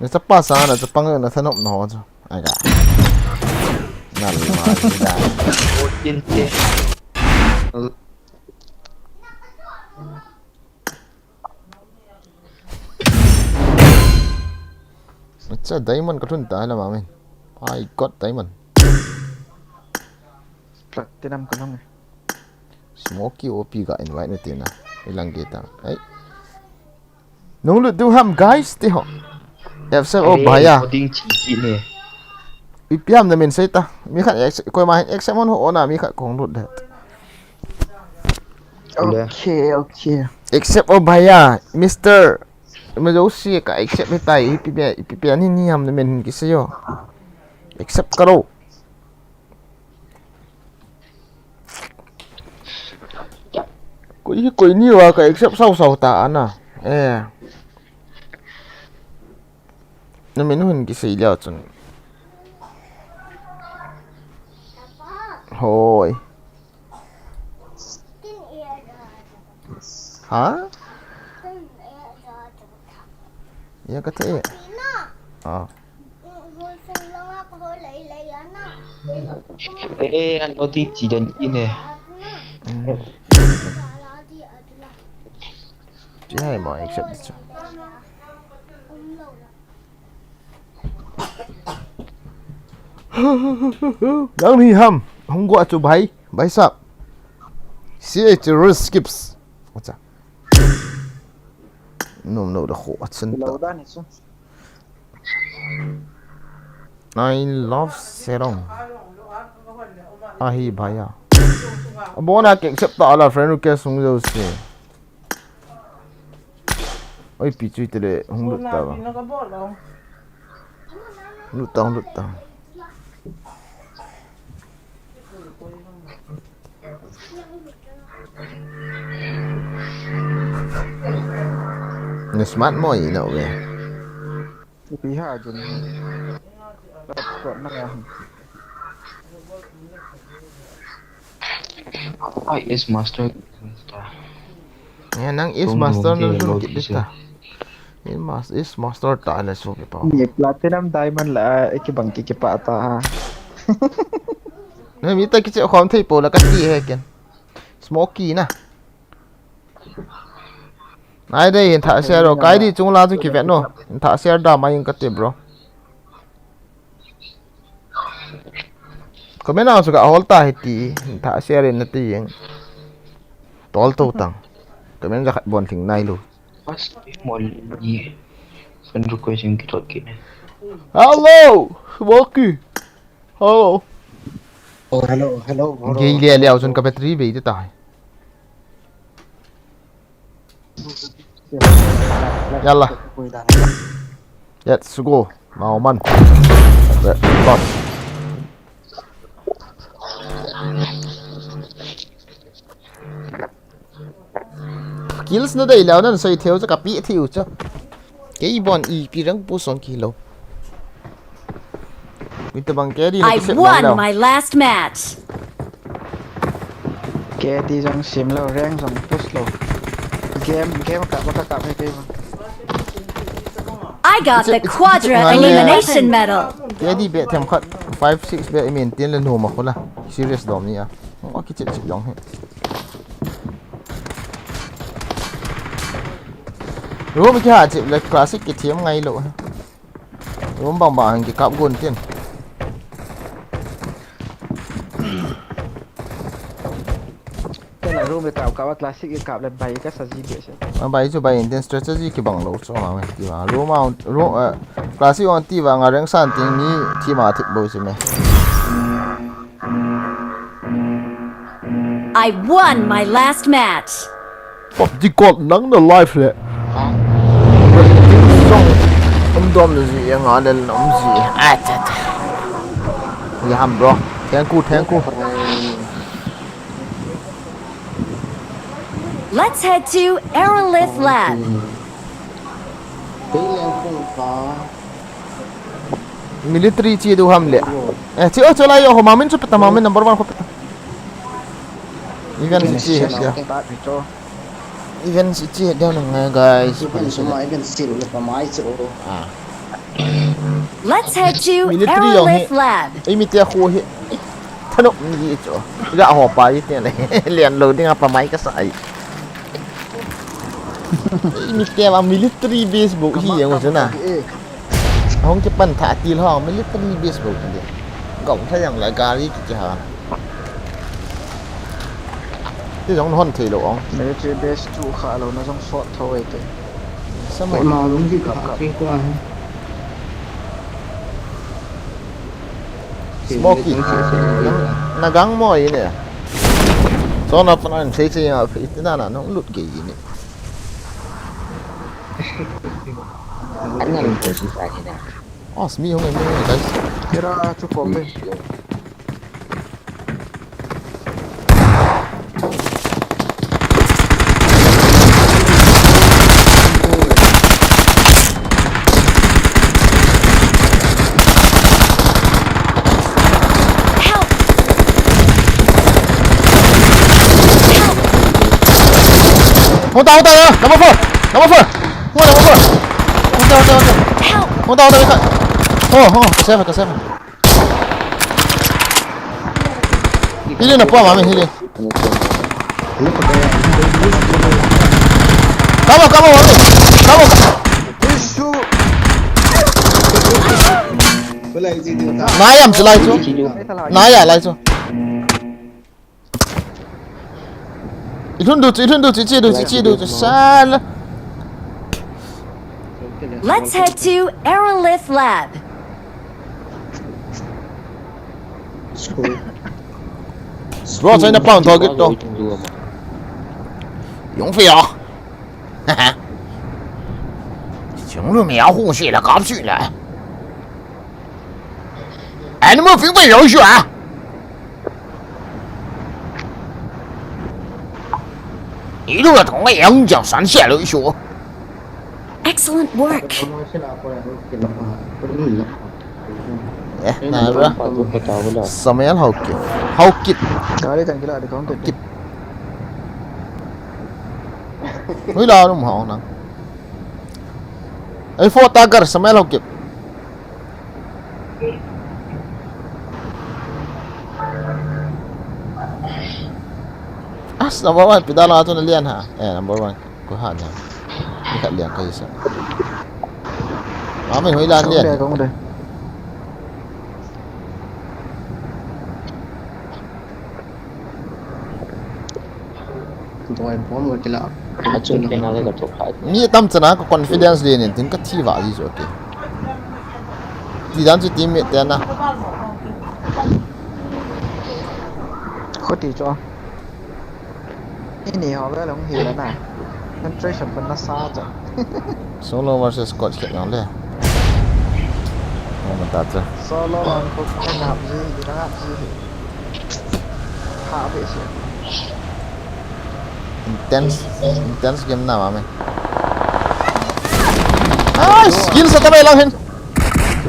Ni chapa sa na chapang na thanop na ho chu. Ai ga. Nal ma ni da. Fourteen K. Acha diamond ka thun ta la ma men. I got diamond. Platinum ka long. Smoky O P ga invite na tina. Ilang kita. Ai. Nung lut du ham guys ti ho. F seven o bhaiya. Ding chi chi ne. Ipi ham na min sei ta. Mi khat ex-, koi ma hin accept mon ho ona mi khat kong lut det. Okay, okay. Accept o bhaiya, Mister. Ma jo si ka accept ni tai, ipi pe, ipi pe ni ni ham na min ki sei yo. Accept karo. Koi hi koi ni va ka accept sau sau ta ana. Eh. Na min hun ki sei leo chun. Hoi. Ha? Ya ka te. Ah. Eh, an lo ti chi dan i ne. Hmm. Chi hai ma accept chu. Nang ni ham, hung go chu bhai, bhai sahab. C H Risk Skips. Acha. Nom no da ho achan ta. Lo da ni chu. I love Serong. Ahi bhaiya. Abona ke accept ta la friend request hung jo se. Oi, pi chui tele, hung lut ta ba. Hung lut ta, hung lut ta. Ni smart mo i na we. Pi ha jun. Kat, kat na ya. Ai, is master. Ya, nang is master na sun kit ta. Is mas-, is master ta na su ki pa. Ni platinum diamond la, eh, ki bang ki ki pa ta ha. Na mi ta ki che khom thei po la ka ti he ken. Smoky na. Nai dei hin tha share ro, kai di chung la chu ki vet no. Hin tha share da mai ka ti bro. Comment a chu ka hol ta hi ti, hin tha share in na ti jeng. Tol to tang. Comment ja khat bon thing nai lu. Pas mo ni. Friend request in ki thot ki ne. Hello, Smoky. Hello. Oh, hello, hello, hello. Gei le le au chun ka battery bei te tai. Yalla. Let's go. Mau man. Let's go. Kills na dei leu nan soi theu cha ka pi theu cha. Kei bon ipi rang pu song kilo. Min tabang K D na I kisep won leu. My last match. K D jong sim lo, rank jong push lo. Game, game ka ba ka ka phei kei ba. I got the quadra elimination medal. K D be them khat, five six be i min tin le nu ma khula. Serious dom ni a. Ong a kichep chep jong he. Room kiha chep le classic kithiam ngai lo. Room bang bang kikap gon tin. Kei na room e kap kap a classic e kap le bai ka sa ji be se. A bai chu bai Indian strategy kibang lou chu ma me ti ba. Room a room, eh, classic on ti ba nga rank san ting ni ti ma thip bo chu me. I won my last match. Pop di god nang na life le. Song um dom le ji nga le um ji. Ah, cha, cha. Ya ham bro. Thank you, thank you. Let's head to Aerolith Lab. Military chi du ham le. Eh, chi o cholai o ho mamin chu peta mamin number one ko peta. Even si chi he dia. Even si chi he dia na ngai guys. Even suma even si lu pa mai chu. Ah. Let's head to Military jong hi. Aerolith Lab. Ei mi te khu hi. Thano mi ji chu. Ga ho pa ji te le. Lian lo ding a pa mai ka sa ai. Ei mi te ma military base bo hi jong chu na. Hong kipan tha til ho military base bo hi. Gong tha jang la gari ki ha. Ti jong hon thei lo ong. Military base chu kha lo na jong sot tho e te. Sama. Koi ma lung ji kap kap. Smoky. Nang, na gang mo ine. So na pa na sei sei ya, iti na na nong lut ge ine. An na lung ko si sa ine. Os mi hong e mi hong e, guys. Kira chu kom be. Help! Help! Hold on, hold on, number four! Number four! Hold on, number four! Hold on, hold on, hold on! Help! Hold on, hold on, hold on! Oh, oh, ka save, ka save. Hili na pua mami hili. Come on, come on, mami. Come on. Nai am silai chu. Nai a lai chu. Ithun du chu, ithun du chu, chi du chu, chi du chu, sal. Let's head to Aerolith Lab. Bro, China pound target to. Yung fe ya. Yung lu me ya hu shi la kap shi la. Animal fi bai yao shu a. Ilu la tong yang jiao san xia lu shu. Excellent work. Eh, na bro. Samuel Haokip. Haokip. Gari tang kila di kong kit. Hui la lum hao nang. Ei, four tagger, Samuel Haokip. As, number one, pidala tu na lian ha. Eh, number one. Ko ha na. Ni khat lian ka isa. Mami, hui lan lian. Kong de, kong de. Boy, bomb ko kila. Achun kena le ka chok hai. Mi tam chana ka confidence le nin tin ka thi va ji jo ke. Ti dan chu teammate te na. Khuti cho. Ini ho ve long hi la na. Concentration pun na sa cho. Solo versus squad kit nang le. Oh, mata cha. Solo man ko na ji, na ji. Ha ve si. Intense, intense game na ma me. Ai, skill sa ta bai lang hin.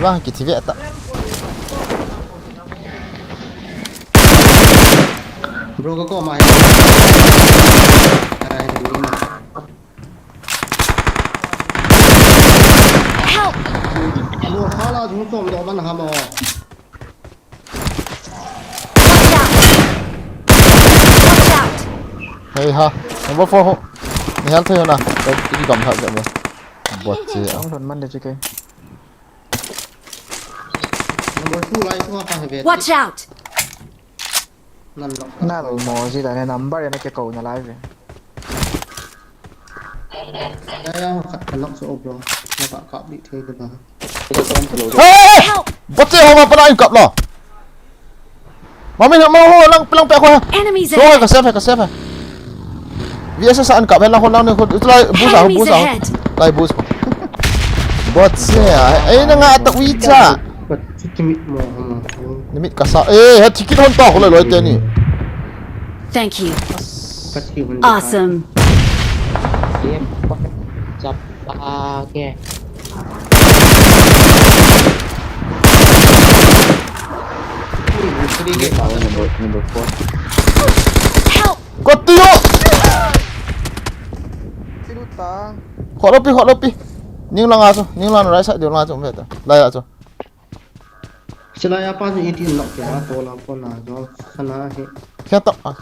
Ba ki thi ve ta. Bro, ko ko ma. Help! Bro, hala jung tom do ban ha mo. Watch out! Watch out! Hey ha, number four ho. Ni hal thei ho na. Ki dom tha se mo. Bot che. Ang don man de che ke. Number two lai ko pa he ve. Watch out! Nan nok. Nal mo ji da ne number na ke ko na live. Ya, ya, khat ka nok so, bro. Na ka kap di thei da. Hey! Bache ho ma pala in kap lo. Mami, ma ho lang, lang pe ko. Enemies So, ahead. Ka save, ka save. V S S an kap, lang ho lang ni ho, tu lai boost a, Enemies boost a. Ahead. Lai boost. Bache, ai na nga ta wi cha. But timit mo, mo. Nimit ka sa, eh, ha ticket hon ta ko le loi te ni. Thank you. But he won the Awesome. Game. Chap, ah, okay. Number, number four. Help! Kati yo! Siluta. Hot lopi, hot lopi. Ning lang a chu, ning lang right side, ning lang chu, meta. Lai a chu. Sila ya pa ni eighteen nok ke, a to la ko na, jo, sana he. Kya to? Ah.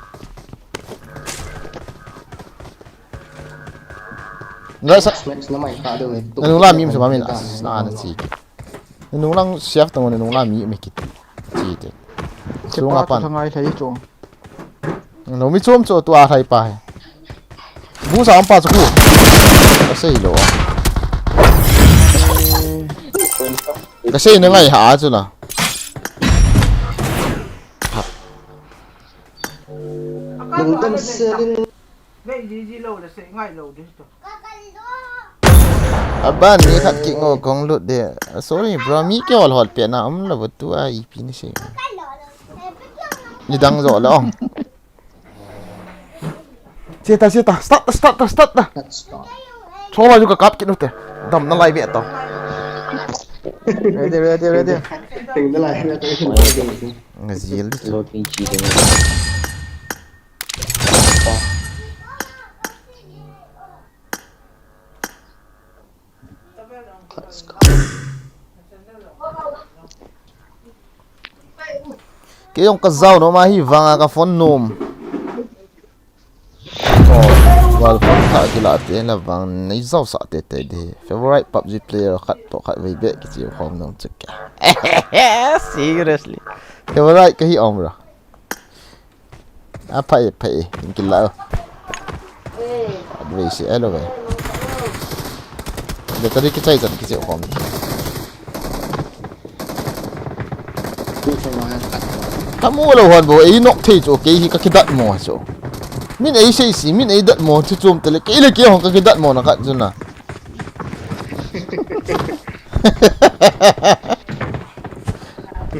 Right side. Next, next, na mai ka do. Na nung la mi mu ma min, ah, na, na chi. Na nung lang chef tong, na nung la mi mi kit. Chi te. Sunga pan. Ngai thei chu. Lo mi chom chu tu a thai pa he. Bu sa am pa chu ku. Ka sei lo. Ka sei na ngai ha chu la. Lungdam selin. Aban, mi khat ki ngo kong lut de. Sorry, bro, mi ke hol hol pe na, um, la tu a ipi ni se. Ni dang zo lo. Seta, seta, start, start, start, start. Let's start. Chola ju ka kap kit nu te. Dam na lai ve to. Ready, ready, ready. Ting na lai, ready. Nga zil di. Lo ting chi de. Kei jong ka jao nom ahi vanga ka phone nom. Oh, wal phone kha kila te na vang nei jao sa te te de. Favorite PUBG player khat to khat vei be ki chi khom nom chuk. Seriously. Favorite ka hi om ra. A phai, phai, in kila. Advei si, elo ve. Battery kichai chan kichai khom. Kamu lo hon bo, ei nok thei chu, kei hi ka kidat mo chu. Min ei sei si, min ei dat mo chu chom tele, kei le kei hon ka kidat mo na khat chu na.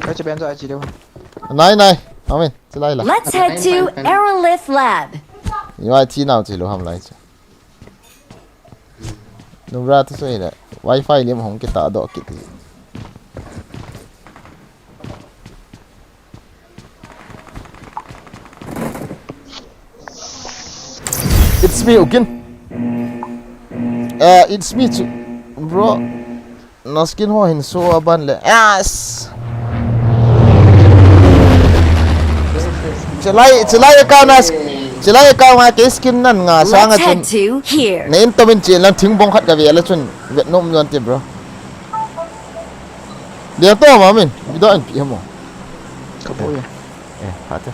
Ka che ben cho a chi deu. Nai, nai. Amen. Chilai la. Let's head to Aerolith Lab. Iwa chi nau chi lo ham lai chu. Nubra tu soi le. Wi-Fi lim hong kita do kiti. It's me, Ukin. Uh, it's me too, bro. Na skin ho hin so aban le. Yes. Chilai, chilai account na sk-, chilai account ma ke skin nan nga sa nga chun. Let's head to here. Na in to min chi lang thing bong khat ka ve la chun. Vet nom yon ti, bro. Dia to ma min. Video in pi mo. Ka po ya. Eh, ha te.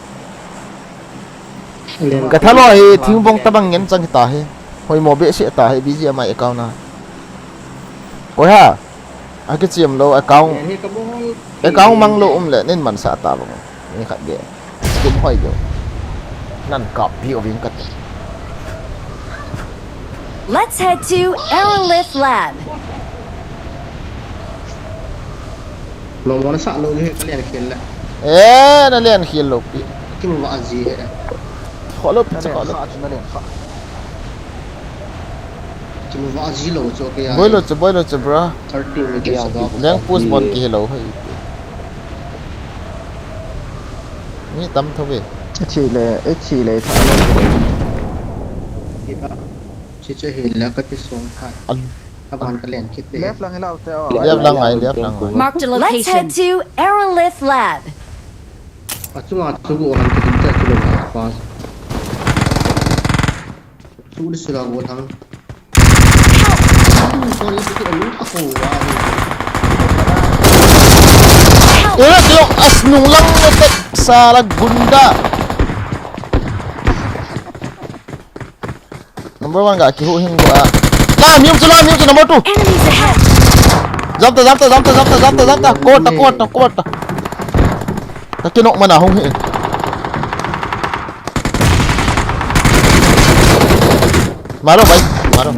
Ka thalo hi thing bong tabang ngen chang ta hi. Hoi mo be si ta hi B G M I account na. Koi ha. A kichim lo account. Account mang lo um le nin man sa ta bang. Ni khat be. Skin hoi do. Nan kap pi o ving kat. Let's head to Aerolith Lab. Lo mo na sa lo ni ka lian khel le. Eh, na lian khel lo pi. Ki mo va ji he. Kho lo pi, kho lo. Sa na lian kha. Ki mo va ji lo cho ke ya. Boi lo cho, boi lo cho, bro. Thirty meters above. Leng push bon ki lo hai. Ni tam tho ve. Chi le, e chi le tha le. Ki ba. Chi che hi la ka ti song tha. Al. Aban ka len kit te. Left lang hi lau te o. Left lang ai, left lang ai. Marked a location. Let's head to Aerolith Lab. Achunga chu go han ka din cha chu lo pa. Chu le sila go thang. Sorry, chu a lu ka ko wa. Help! Eh, tio, as nung lang na tek sa la gunda. Number one ga kihu hing ba. La, mium chu, la, mium chu, number two. Enemies ahead! Jump ta, jump ta, jump ta, jump ta, jump ta, jump ta. Cover ta, cover ta, cover ta. Ka kinok mana hung hi. Maro, bhai, maro.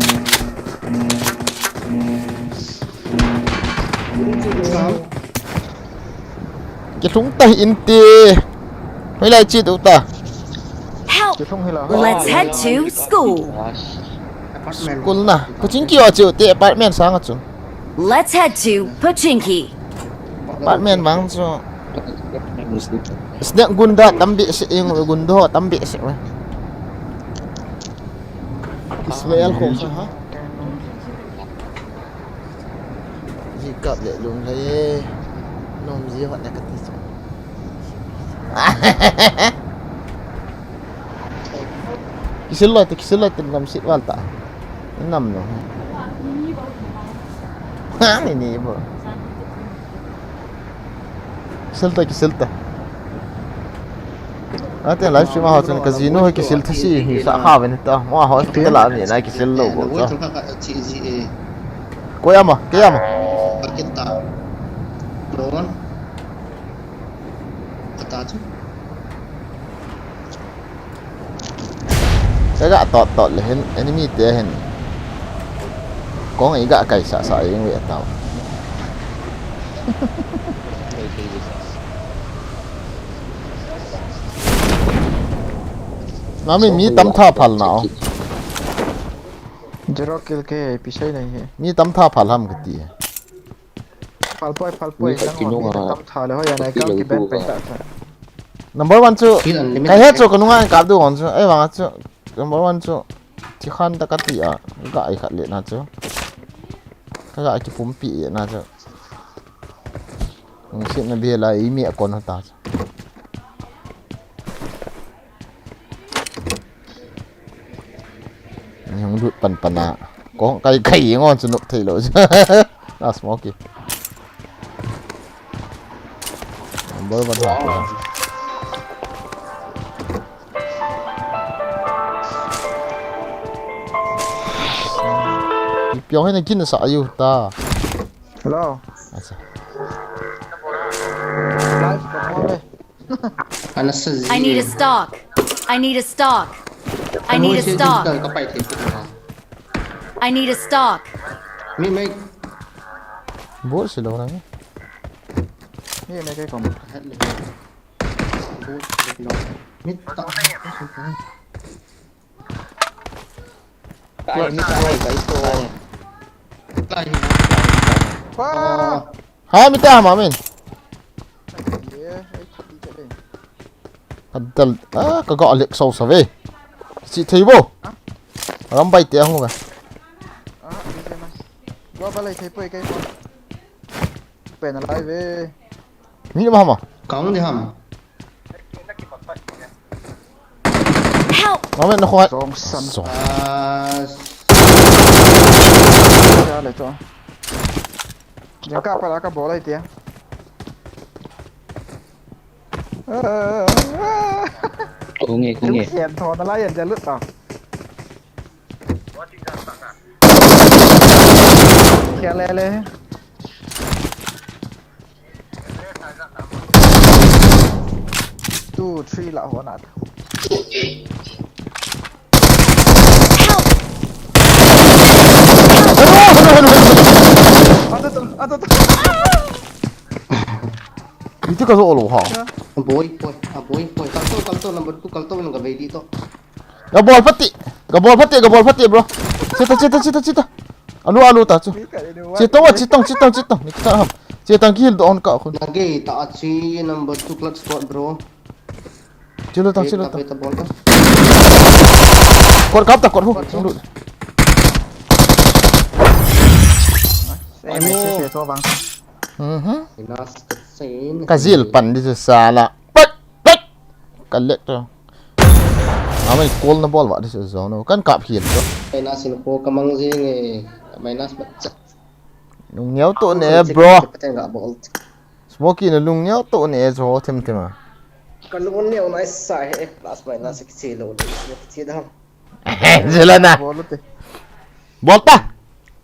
Kilhung ta hi inte. Hoilai chi tu ta. Help! Kilhung hi la. Let's head to school. Apartment. School na. Pochinki o chi u te apartment sang a chu. Let's head to Pochinki. Apartment bang chu. Snack gunda tambi si ing gunda ho tambi si. Ismail ko sa ha. Ji kap le lung le. Nom ji hot na ka ti chu. Kisil lo te, kisil lo te, nam sit val ta. Nam no. Ha, ni ni bo. Kisil ta, kisil ta. Ate live stream a ho chun ka jinu ho kisil tha si hi sa kha ven ta. Mo hospital a ni na kisil lo bo cha. Ko ya ma, ke ya ma. Pakit ta. Don. Kata chu. Ka ga tot tot le hin, enemy te hin. Kong i ga kai sa sa ing ve tau. Mami, mi tam tha phal nau. Zero kill ke, pi sai nahi hai. Mi tam tha phal ham kati. Phal poi, phal poi, mi khat jang ki nunga, mi tam tha le ho ya nai ka ki ban pai ta cha. Number one chu, kill unlimited ka he chu ka nunga kap du on chu, ei vang chu, number one chu, thi khan ta ka ti a, ka ai khat le na chu. Ka ga ki pumpi e na chu. Nung sit na bi la i mi a kon ta chu. Ni hung lut pan pan a. Kong kai kai ngon chu nup thei lo. Na smoky. Number one ha. Pi piong hai na kin sa ayu ta. Hello. Acha. Live ko mo le. Ana sa ji. I need a stock. I need a stock. I need a stock. Ka pai the. I need a stock. Mi mai. Bol si lo na mi. Mi mai kai kom. Bol si lo. Mi ta. Kai ni kai kai to. Kai ni. Wah. Ha, mi ta ma min. Adal, ah, ka ga lek sau sa ve. Si thei bo. Ram bai te ang ve. Go ba lai thei poi kai po. Pen lai ve. Mi ma ma. Kang ni ham. Help! Mama, na kho. Song san. Song. Ah. Kya le to. Jeng ka pala ka bola itia. Kung e, kung e. Sian tho na la yan jalut ta. Kya le le. Two, three lah ho na. Help! Atu tu, atu tu. Iti ka zo lo ha. Boy, boy, ah, boy, boy. Kalto, kalto, number two, kalto, nang ka baby to. Gabol pati. Gabol pati, gabol pati, bro. Chita, chita, chita, chita. Alu, alu ta chu. Chita wa, chitang, chitang, chitang. Ni ta ham. Chitang ki hil do on ka khun. Nage ta chi number two clutch squad, bro. Chilo tang, chilo tang. Peta, peta bol ta. Kor kap ta, kor hu. Kor hu. Sai mai se se to bang. Mhm. Inas ka sein. Ka jil pan di chu sala. Pat, pat. Ka lek to. Amai kol na bol va di chu zone. Kan kap hial to. Minus in ko ka mang jing e. Minus ma cha. Nung neo to ne, bro. Pateng ga bol. Smoky na lung neo to ne jo them them a. Ka lung neo nai sa he, plus minus ki che lo le, ki che da. Zela na. Bol te. Bol ta.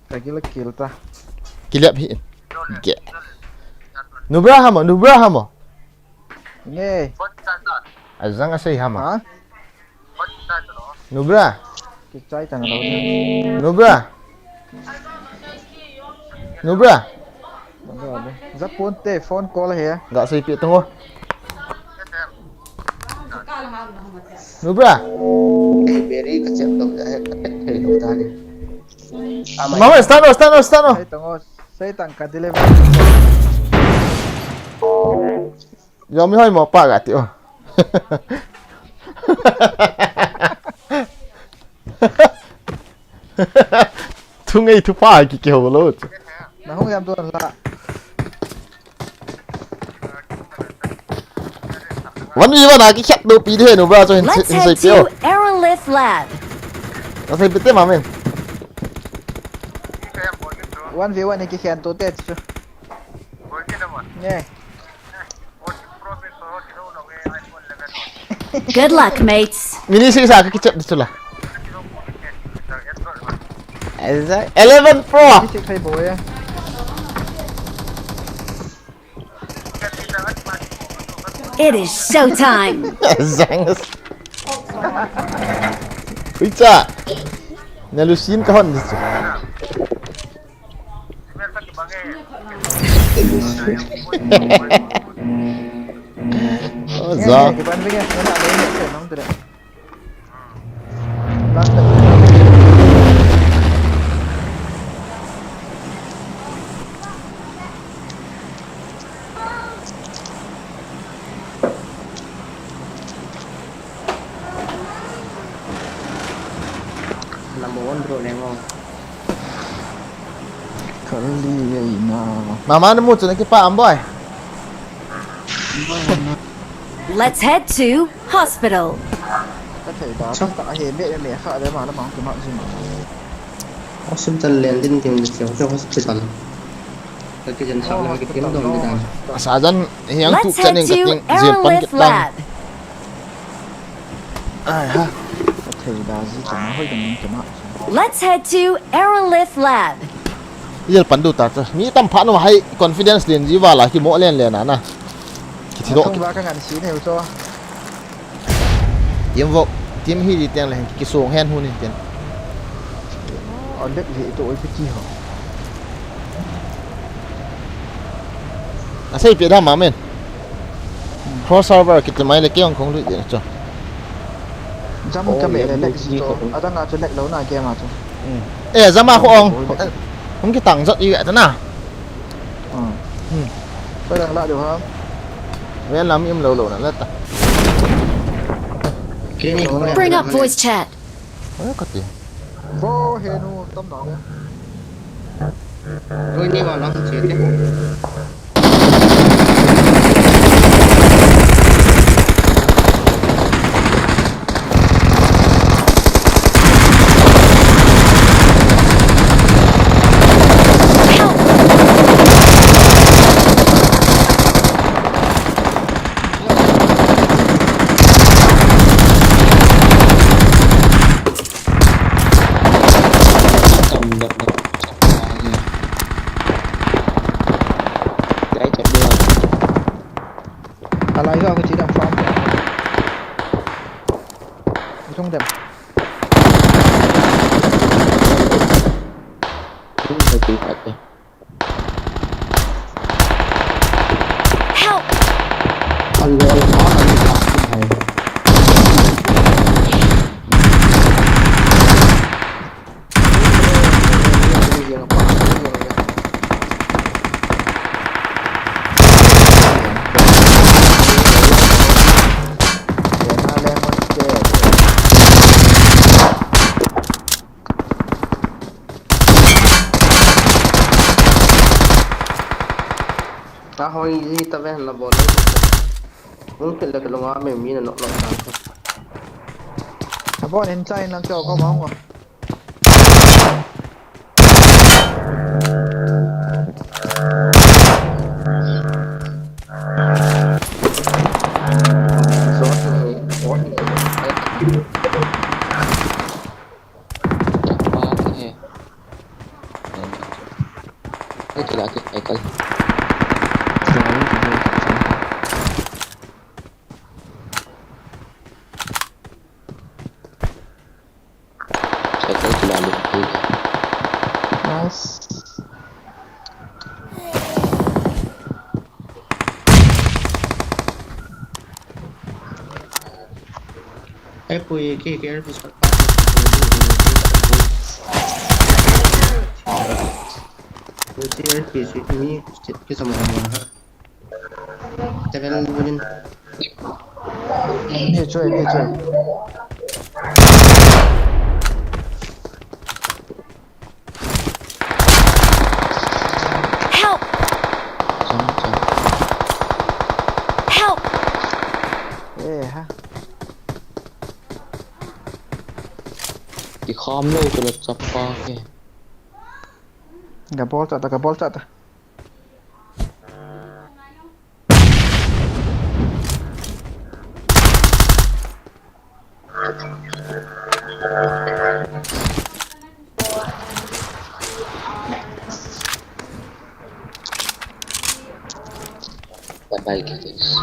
Ka kila kila ta. Kilep hi. Ge. Nubra hamo, Nubra hamo. Nge. Azang asei hamo. Ha? Nubra. Kichai tang lo. Nubra. Nubra. Japon te phone call he. Ga sei pi tungo. Nubra. Ei, beri ka chem dong ja he, ka tek thei lo ta ni. Ama. Mama, start o, start o, start o. Sei tang o, sei tang ka deliver. Yomi hoi mo pa ga ti o. Thu ngei thu pha ki ke ho lo chu. Na hung yam don la. One v one a ki khat do pi de nu bra cho hin. Let's hin head sai pio. To Aerolith Lab. Na sai pite ma men. One v one ki khen to te chu. Ne. Good luck, mates. Mini six a ka kichep de chula. Eleven Pro. Six khai boya. It is showtime. Zangas. Uicha. Na lusin ka hon de chu. Oh, za. Number one bro, lengo. Kali na. Mama, namu chu na kipa am boy. Let's head to hospital. Ka thei da, ka he me me kha de ma la ma ki ma jin. Hospital len din tin de hospital. Ka kijen sa la ki tin dong de dan. Sa jan hiang tu chaning ka ting jil pan kit dang. Ai ha. Ka thei da ji ka ma hoi dang ki ma. Let's head to Aerolith Lab. Yel pan du ta cha. Mi tam pha no hai confidence len ji wala ki mo len len na. Ki thi do. Ka ngan si ne u cho. Team work, team hi di teng le ki song hen hu ni ten. Oi, lek hi to oi piti ho. Asei pe da ma men. Cross server kiti mai le ke ong kong lui de cho. Jam ka me le lek si cho. Adang a cho lek lo na ke ma cho. Eh, jam a ko ong. Hung ki tang jot i ta na. Hmm. Ko da la do ha. Ven lam im lo lo na la ta. Bring up voice chat. Oi, ka ti. Bo he nu tam na. Oi, ni wa lam che te. Alai ga ko chi dam farm. Tung dem. Help! Ta hoi ji ta ven la bol. Hung kile ka lunga me mi na nok nok ta. Abon in chai lang cho ko ma ngo. Ai pui ke ke R P shot. Pui R P shot mi ke sama ma ha. Tevel bulin. Ni choi, ni choi. Help! Chang, chang. Help! Eh, ha. Kikham lou chu la chapa ke. Ka bol cha ta, ka bol cha ta. Bye bye, guys.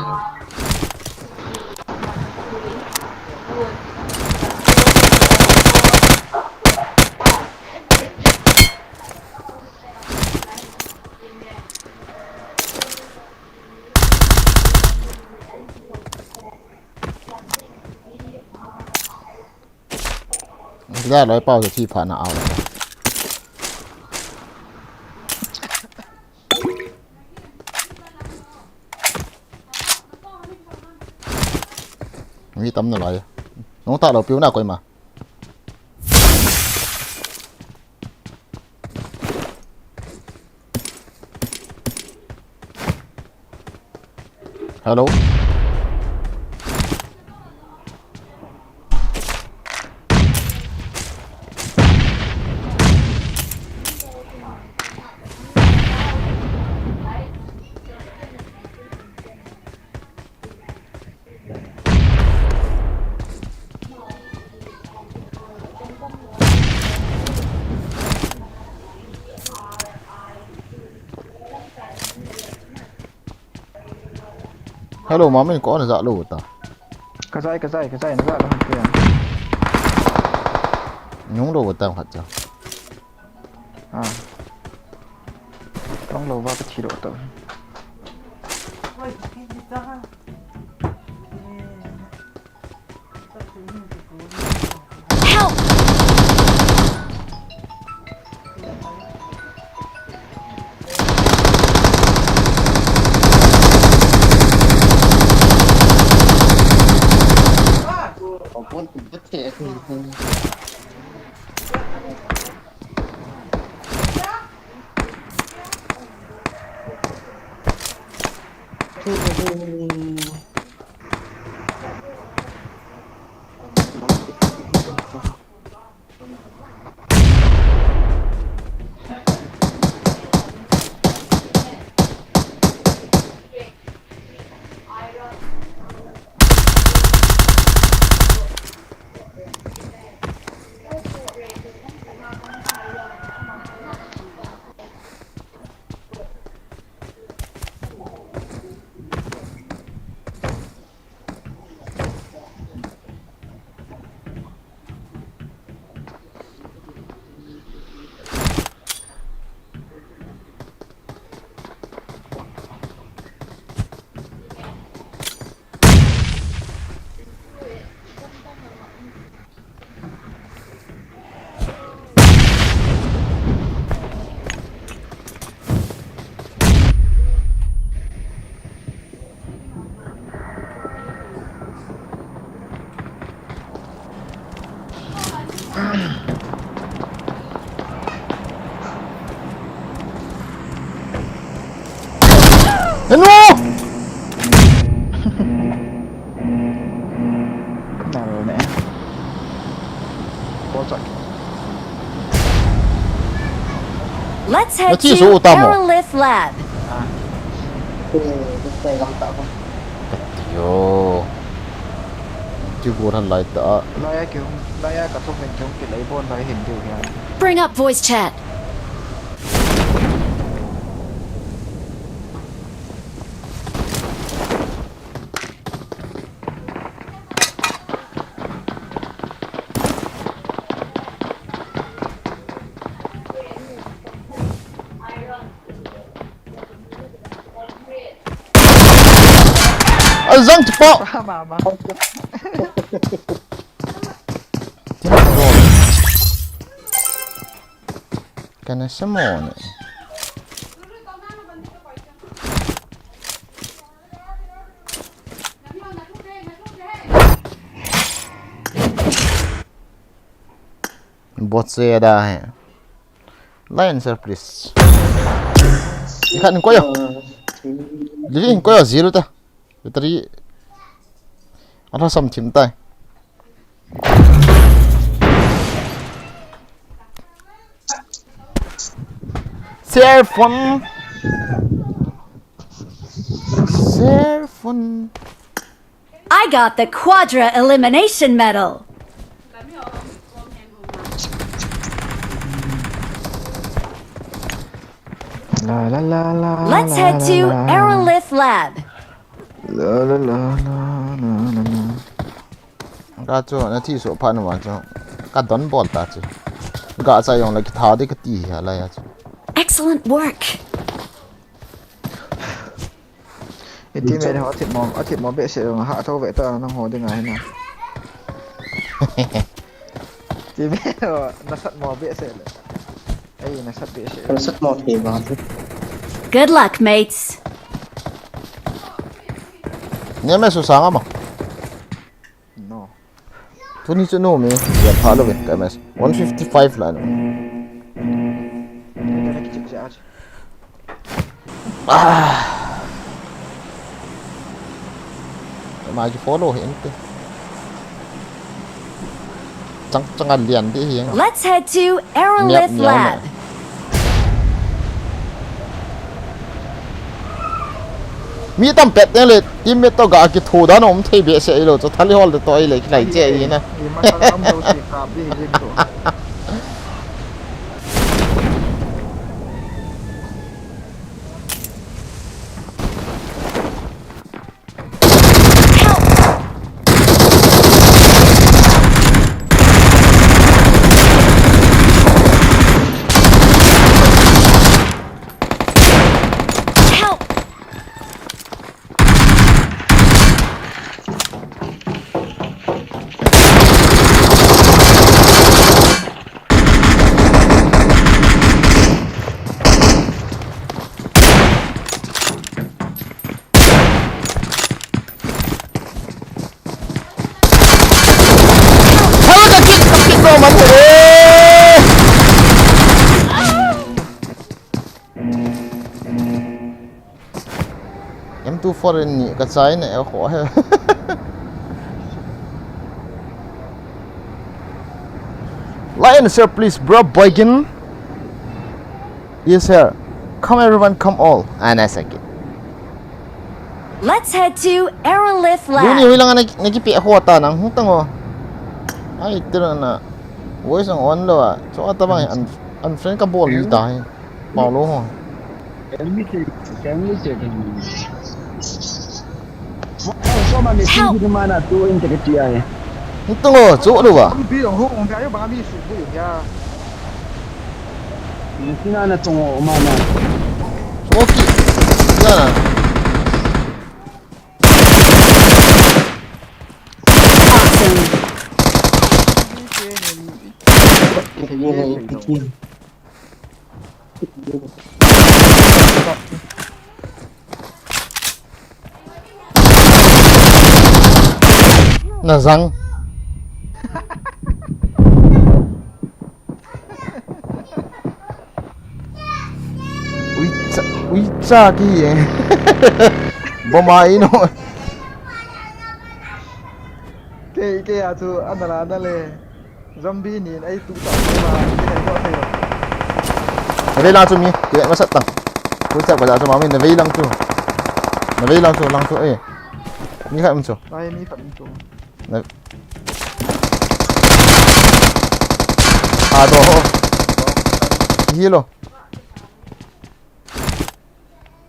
Za loi pau chu thi pha na au. Mi tam na lai. Nong ta lou piu na koi ma. Hello. Hello, mami, ko na za lou ta. Ka zai, ka zai, ka zai, na za lou han tia. Nung lou ta khat cha. Ah. Tong lou va ka thi lou ta. Help! Enu! Nalo ne. Kosak. Let's head Let's use to all tamo. Aerolith Lab. Yo. Ti bu han lai ta. Laya kyo, laya ka thok ven kyo ki lai bon lai hin kyo kya. Bring up voice chat. Azang tu po. Mama. Kana samon. Bot se da hai. Line sir, please. Ikhat ko yo. Living ko yo, zero ta. Battery. Ala sam thim tai. Cell phone. Cell phone. I got the Quadra Elimination Medal. La, la, la, la, Let's la, head la, to la. Aerolith Lab. La, la, la, la, la, la, la. Ka chu, na thi so pha na ma chu. Ka don bol ta chu. Ga cha yong la ki tha de ka ti ha la ya chu. Excellent work. Iti me ho thip mo, a thip mo be se yong ha tho ve ta nang ho de ngai na. Ti me ho, na sat mo be se le. Ai, na sat be se. Kan sat mo thei ba. Good luck, mates. Ne me su sang ama. No. Tuni chu no me. Ya pha lo ve ka mes. One fifty-five la no. Ah. Ma ki follow hi ente. Chang chang a lian di hi. Let's head to Aerolith Lab. Mi tam pet ne le, teammate to ga ki thu da nom thei be se lo, cho thali hol de to ai le, ki lai che ai na. Ni ma sa lam do si ka bi hi to. M two four in ni ka chai ne ho he. Lion sir, please, bro, boygin. Yes, sir. Come, everyone, come all. And I second. Let's head to Aerolith Lab. Luni hui lang na, na kipe ho ta nang hung tango. Ai, tira na. Voice ang on lo a. So, ata bang un-, unfriend ka bol hi ta hi. Paulo ho. Keng ni che, keng ni che, keng ni. Help! Mana tu in te kati ai. Hung tango, chu lo ba. Bi ong hu ong ya, yo ba mi su bu ya. Ni sina na tongo mana. Smoky. Ya. Na zang. Ui cha, ui cha ki ye. Bom a ino. Ke, ke a tu, ana la, ana le. Zombie nin ei tu ta ko ba, ei nei ko thei lo. Na vei lang chu mi, ti masat tang. Ku chak ba chu ma mi na vei lang chu. Na vei lang chu, lang chu, eh. Mi khat um chu. Lai mi khat um chu. Na. A do ho. Hi lo.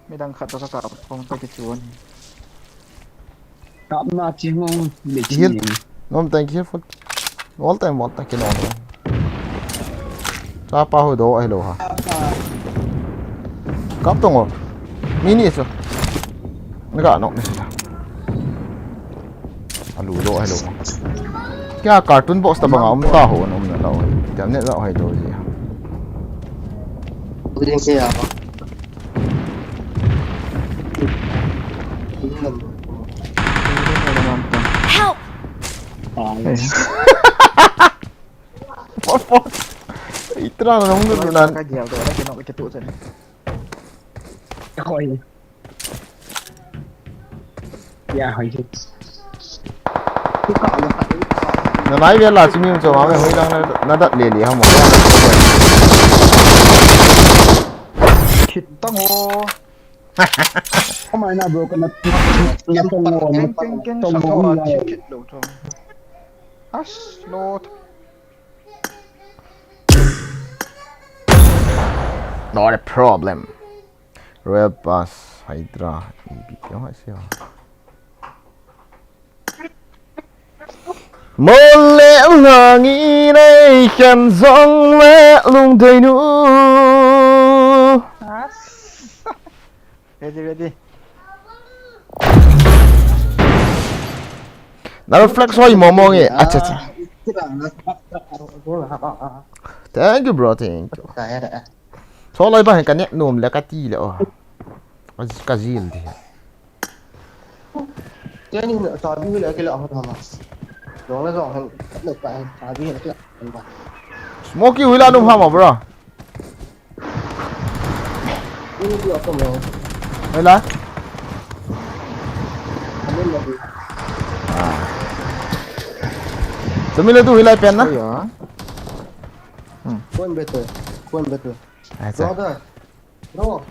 Midang khat to ka kap, kong to kichuan. Kap na chi ngong le chi. Heal. Nom tang ki heal full. All time, all time ki nom. Cha pa ho do ai lo ha. Kap to ngo. Mini chu. Ni ka nok ni. Alu do ai lo. Kya carton box ta banga um ta ho, um na lo. Tam ne lo hai do ji. Putting siya ako. Help! What, what? Itra na nung nung nan. Ka dia do, ka nok ke tu sen. Ako eh. Ya, hoi hit. Na nai vela chimi um choma me hoi lang na dat le le ha mo. Khit tang o. Khamai na bro ka na na tong o na tong o. Khit khit lo chom. As lot. Not a problem. Royal Pass, Hydra, E B P, oh, I see. Mole langi nei khen jong le lungdei nu. Ready, ready. Na reflex hoi momo nge. Acha, acha. Thank you, bro. Thank you. Soloi ba hin ka nek nom le ka ti le o. Ka jil di. Teni na ta bi le ke la ho ma. Dong le dong hin le pa ta bi le ke la. Smoky hui la nom ha ma, bro. Hui la. Sami le tu hui la pen na. Koi better? Koi better? Acha. Brother. Bro.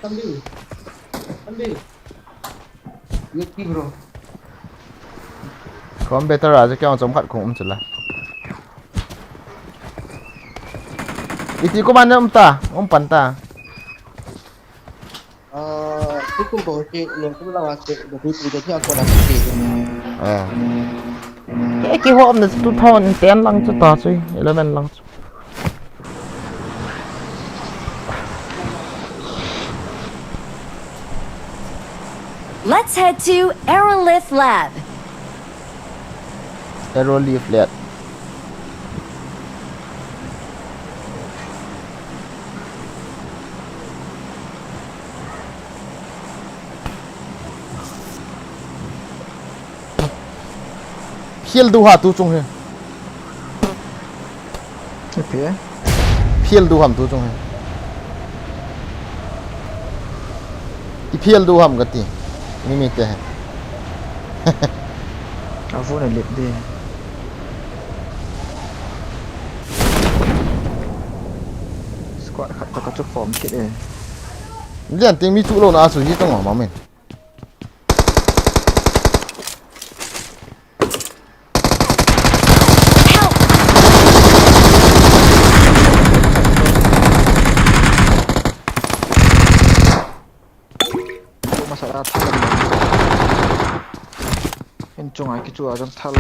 Tambi. Tambi. Yuki, bro. Computer a chu kya chom khat khong um chu la. Iti ko man um ta, um pan ta. Ah, tu kum ko ke, lo kum la wa ke, do tu tu de kya ko la ke. Eh. Ke ki hom na two thousand ten lang chu ta chu, eleven lang chu. Let's head to Aerolith Lab. Aerolith Lab. Phial du ha tu chung hi. Ipi? Phial du ham tu chung hi. I phial du ham kati. Mi mi te hi. A phone a lip di. Squad khat to ka chu form kit e. Lian ting mi chu lo na chu hi tong ma min. Masala thal. In chunga kichu a jong thal.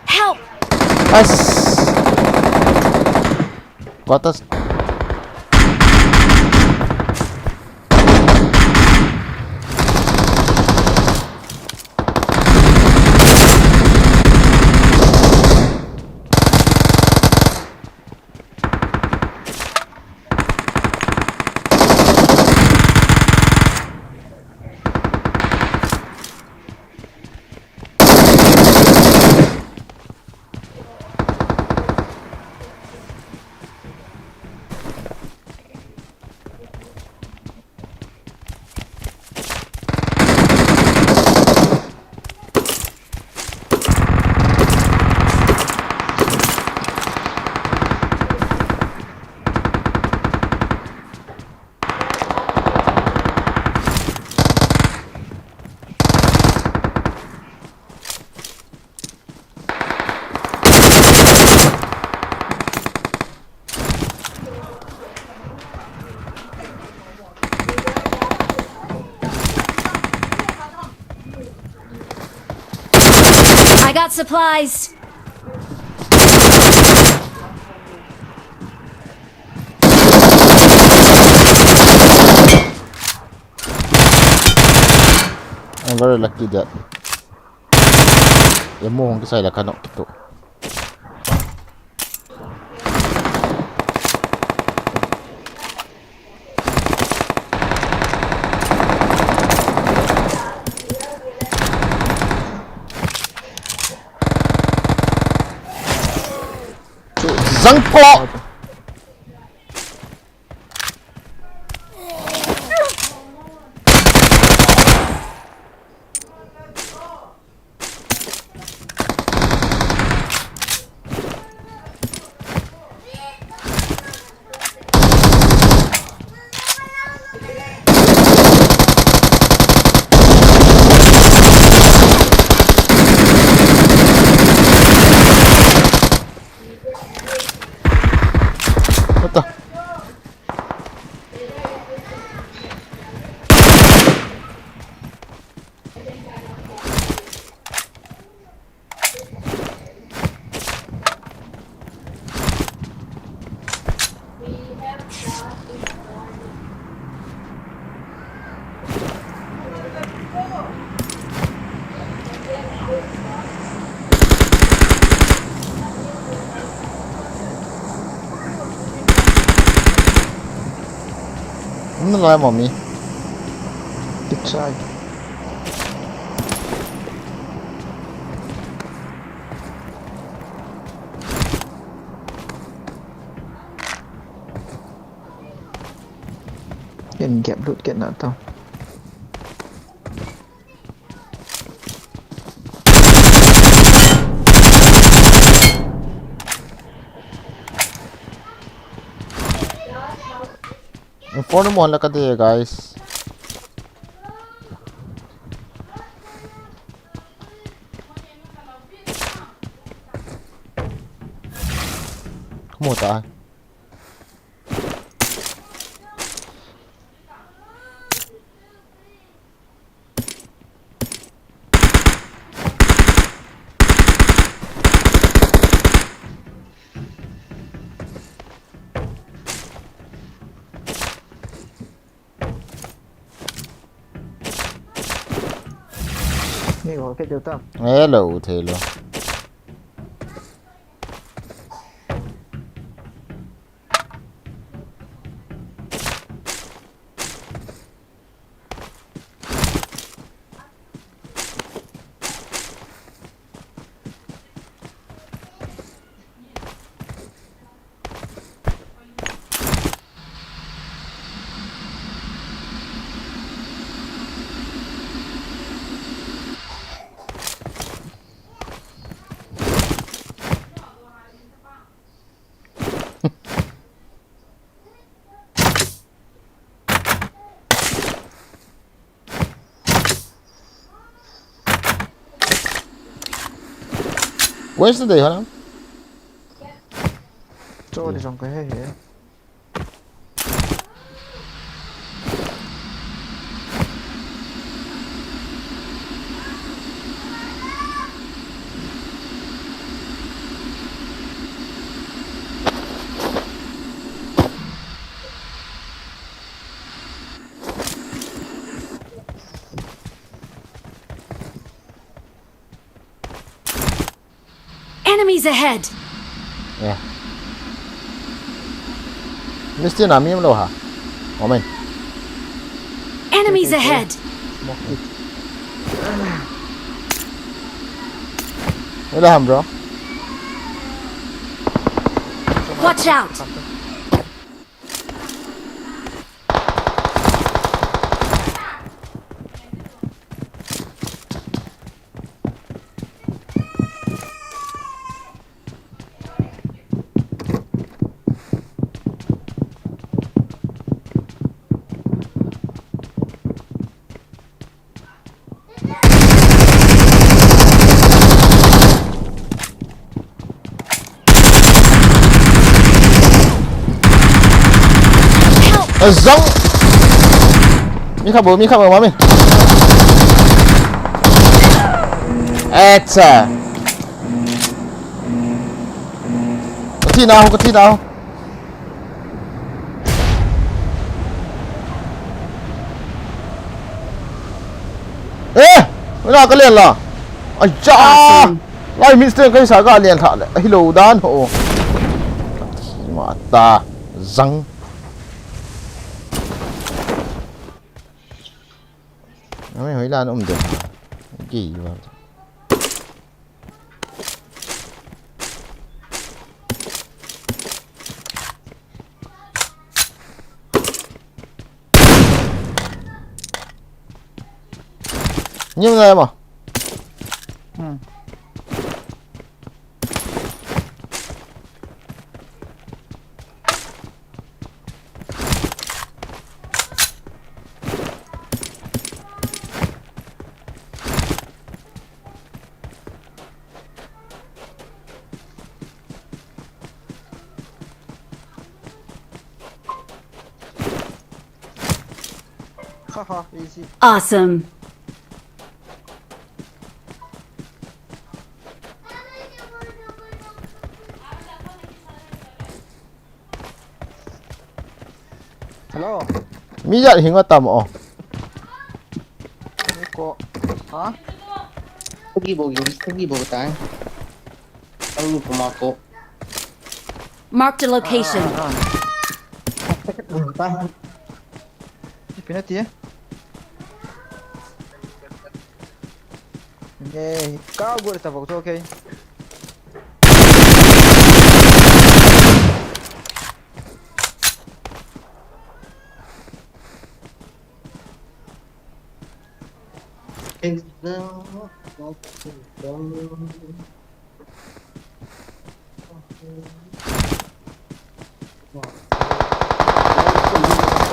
Help! As. Quarters. Got supplies. I'm very lucky that. Emo hong kisai la kanok kito. Zangko. What the? Ano lang, mommy? Pizza. Ken gap lut ken na tao. Inform mo la kade, guys. Kamo ta. Ni ko ke juta. Hello, thelo. Where's the day, hold on? Cho đi trong cái hay hay. Enemies ahead! Yeah. Misti na mi lo ha. Amen. Enemies ahead! Wala ham, bro. Watch out! Help! Azong. Mi khabu, mi khabu, mami. Acha. Thi na ho, ka thi na ho. Eh! Ina ka len la. Ai cha! Awesome. Lai mistake kai sa ka len tha le. Hi lo dan ho. Ka thi ma ta. Zang. Ami hoi lan um de. Ki wa. Nim na ma. Hmm. Haha, easy. Awesome. Hello. Mi jat hing atam o. Ni ko. Ha? Tagi bo, tagi bo tai. Ang lu puma ko. Marked a location. Ah, ah, ah. Pina ti. Nge, ka gu ta bok to, okay.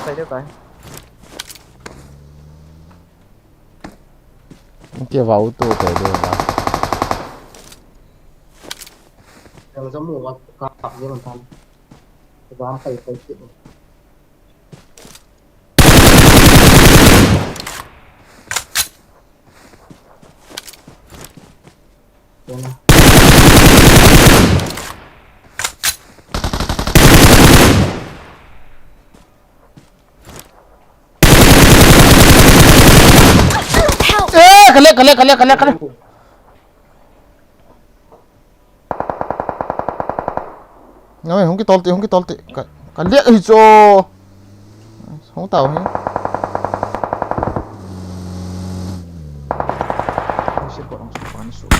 Sai deu tai. Kia vau to tai deu la. Yang jamu wa ka ka yang tan. Wa kai kai ki. Help! Eh, kale, kale, kale, kale, kale. Ngai, hung kitol ti, hung kitol ti. Ka, ka liak hi cho. Hung tau hi. Hung si ko, hung si ko, hung si ko.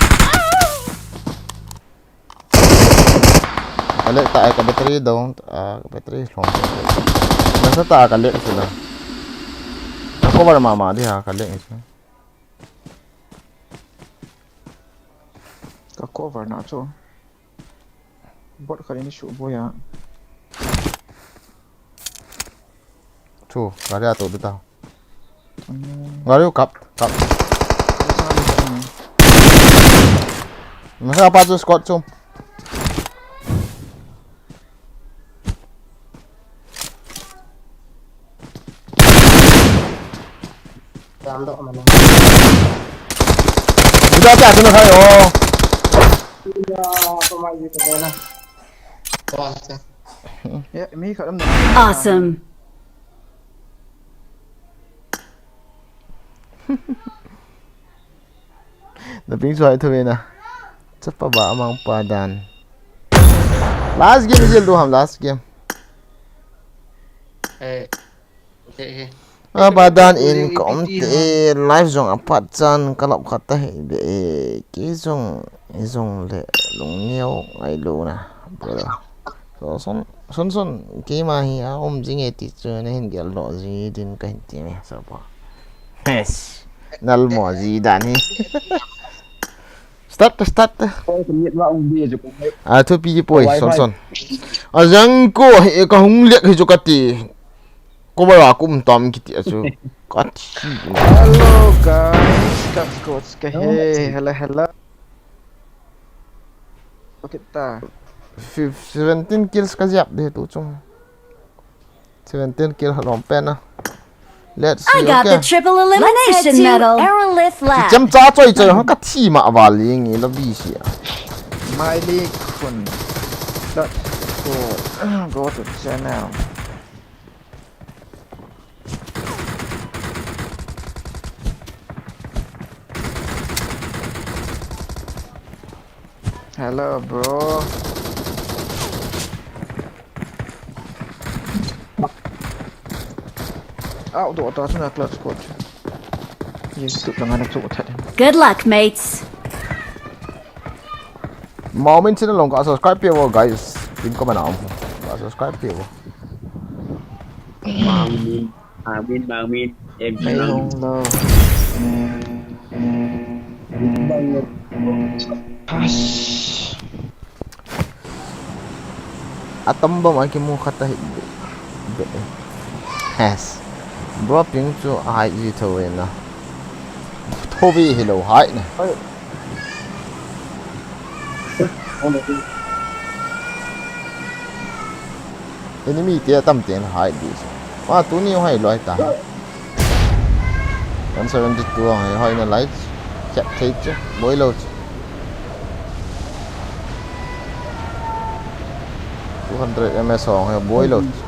Ka liak ta, ka battery down, ah, ka battery hlong. Nasa ta, ka liak sila. Ka cover mama di ha, ka liak sila. Ka cover na chu. Bot khat in i suh boi a. Chu, gari a to di ta. Hmm. Gari u kap, kap. Masa apa chu squad chu. Ram doh mana. Buda cha tu na khai o. Ya, to mai ji to na. To a cha. Ya, mi khat um na. Awesome. Na ping chuai thu ve na. Chapa ba amang pa dan. Last game jil du ham, last game. Eh. Okay, okay. A ba dan in ka um te, live jong a pat chan ka lap khat ta hi be, eh, kei jong, i jong le lungneo ngai lo na, brother. So, son, son, son, keima hi a um jing e ti chu na hin gel lo ji din ka hin ti me, so pa. Yes. Nal mo ji dan hi. Start, start. Oi, ka miet va ong bia chu ka hei. A, thupi poi, Wi-Fi. Son, son. A jang ko, he, ka hung liak hi chu ka ti. Ko ba ra kum tam kiti a chu. Ka ti. Hello, guys. Ka coach ka he. Hello, hello. Okay, ta. Fif-, seventeen kills ka jap de tu chung. Seventeen kill halom pen a. Let's see, I got the okay. Triple elimination medal. Let's head to Aerolith Lab. Chem cha choi choi ha ka thi ma va ling i la bi si a. Mai li khun. Dot. Go, go to channel. Hello, bro. Au, do ta chuna clutch squad. Yes, tu lang ana chu that. Good luck, mates. Maumin channel long ka subscribe pe wo, guys. Pin comment am. Ka subscribe pe wo. Maumin, Maumin, Maumin. Em Mei channel. Hong lo. Bang. Pass. Atom bomb a kimu khat ahi. Be. Has. Bro ping chu ahai ji tho e na. Tho ve hi lo hai na. Oi. Enemy te atam te na hai di. Ma tuni hai lo hai ta. One seventy-two ang hai na lai. Chat thei chu. Boi lo chu. Two hundred M S ang hai boi lo chu.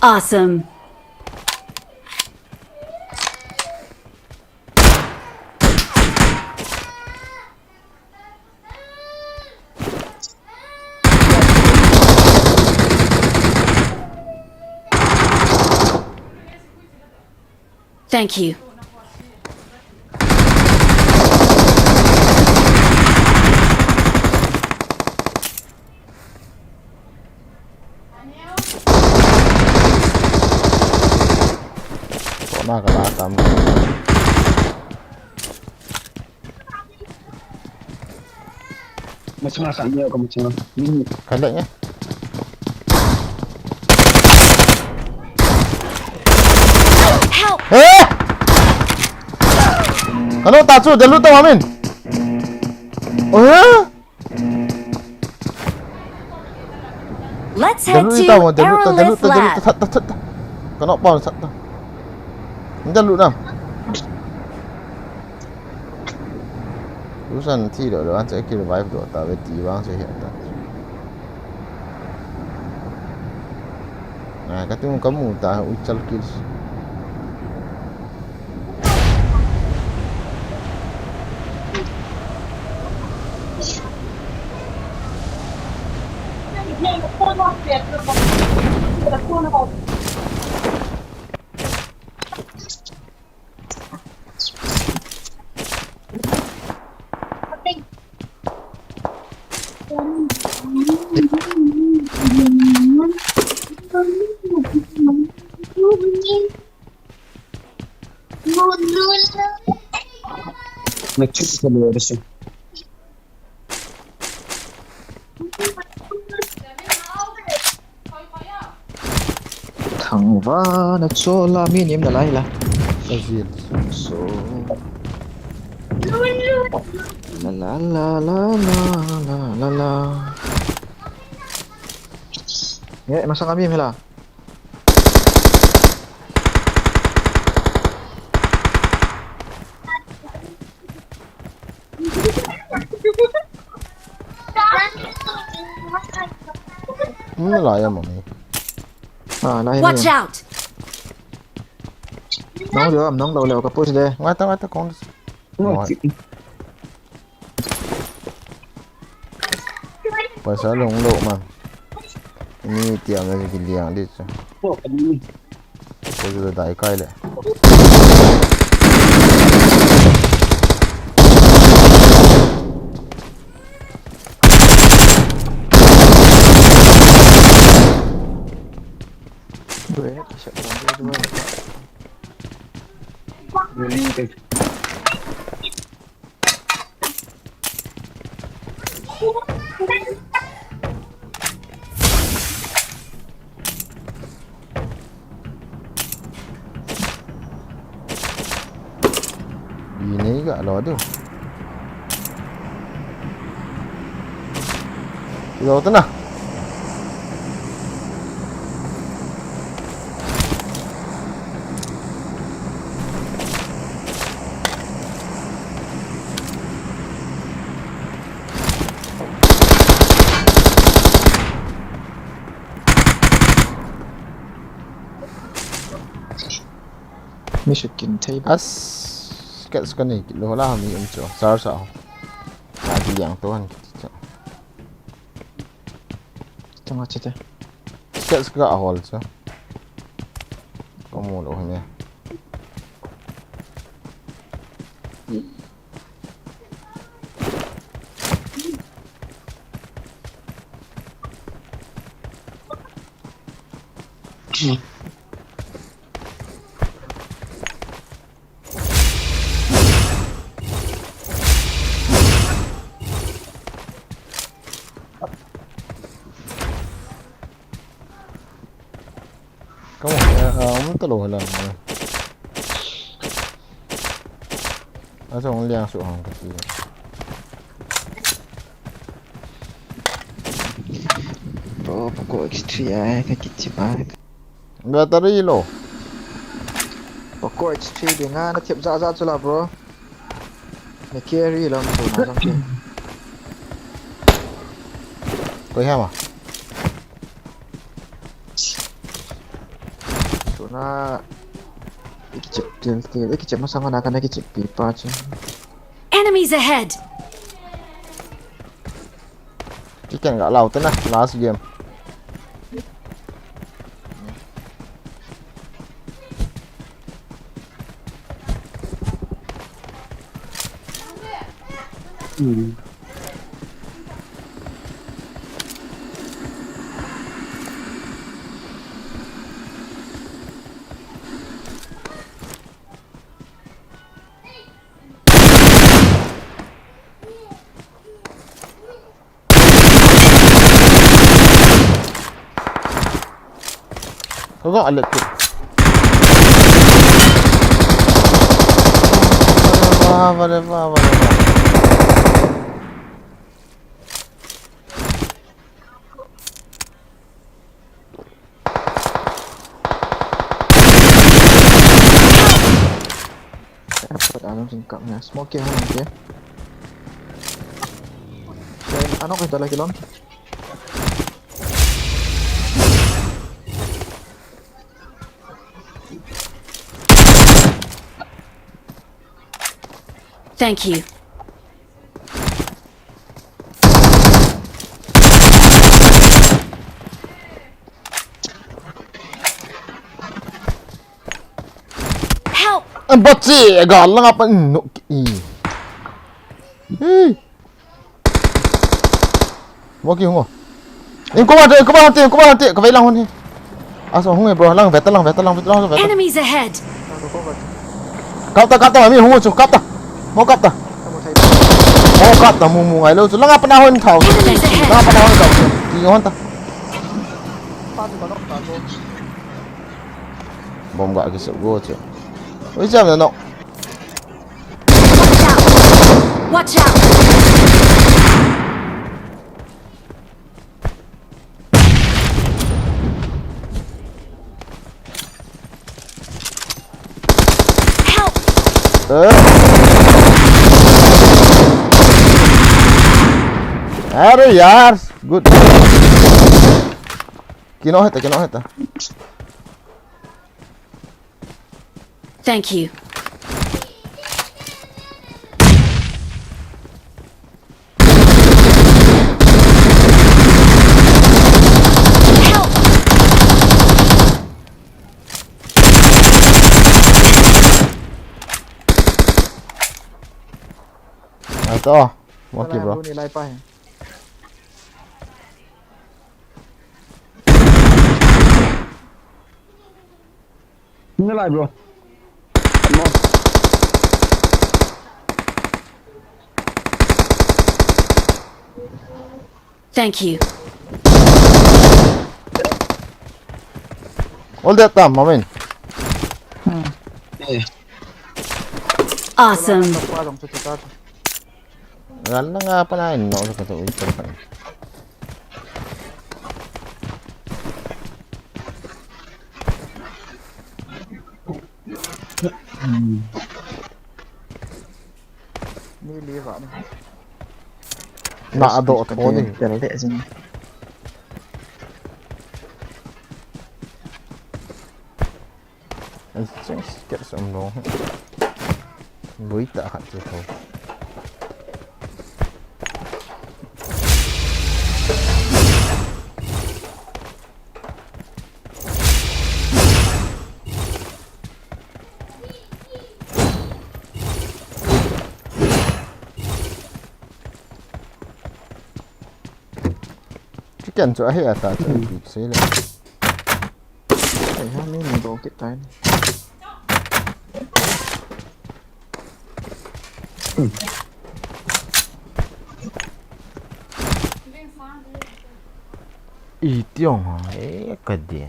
Awesome. Thank you. Kona ka la tam. Machanga sa niya ka machanga. Min. Kada niya. Help! Eh! Kalo ta chu, dalu ta mamin. Oh, eh? Let's head Dalu to ta mo, dalu ta, dalu Aerolith ta, dalu ta, Lab. That, that, that, that. Kano pa, that, that. Dalu na. Lusan thi lo, lo, an che ki revive do ta, ve ti vang che he ta. Ah, ka tung ka mu ta, u chal kills. Na chu sa lo da shi. Thangvahna chola mi nim na lai la. Azil. So. La la la la la la la la. Ye, masang kami mila. Hmm, lai ya mami. Ah, lai ya. Watch out! Nang leo, nang leo leo ka push de. Ngai ta, ngai ta, kong. Ngai. Paisa lung lo ma. Ni tiam na ki liang di chu. Ko ju dai kai le. Weh, siap bang dia dua. Boleh tu. Ini ga lo tu. Lo tu na. Mi sut kin thei ba. As, sketch ka nei kit lou la mi um chu. Sar sa. Ka ti yang to han kit chu. Changa chite. Sketch ka hol chu. Ka mu lou ne. Come on, eh, eh, um, talo hala. Asa ang liang su hang kasi. Bro, Poco X three ai, ka kichi ba. Battery low. Poco X three dinga na thep za za chu la, bro. Na carry lam tu na jam ke. Koi ha ma. Tuna. Iki chep til til. Iki chep masang na kana iki chep pi pa chu. Enemies ahead! Chicken ga lau te na, last game. Hmm. Kau alet tu. Wah, wah, wah, wah, wah. Airport along sing kap niya. Smoke ke hung ke. Ano kita lagi lom? Thank you. Help! Ang batsi, aga lang apa no. Hey. Mo ki mo. Ing ko ba, ko ba hante, ko ba hante, ka vai lang hon he. Aso hung e bro, lang veta, lang veta, lang veta, lang veta. Enemies ahead! Kap ta, kap ta, mi hung chu, kap ta. Mo kap ta. Mo kap ta, mu mu ngai lou chu. Lang apa na hon thau. Enemies ahead! Lang apa na hon thau. Ki hon ta. Bom ga ki se go chu. Oi jam na no. Watch out! Watch out! Help! Eh? Are yaar, good. Kino heta, kino heta. Thank you. Help! Ato, mo ki bro. Ni lai pa he. Nalai, bro. Thank you. All that time, Mamin. Eh, Awesome. Gal na nga pa na no sa katu ito pa. Ni li va ni. Na ado tho ni. Tel de jing. Ai cheng ker som no. Bui ta khat chu tho. Chicken chu ahi ata chu bik sei le. Ai ha, mi ni do kit tai ni. I tiong ha e ka de.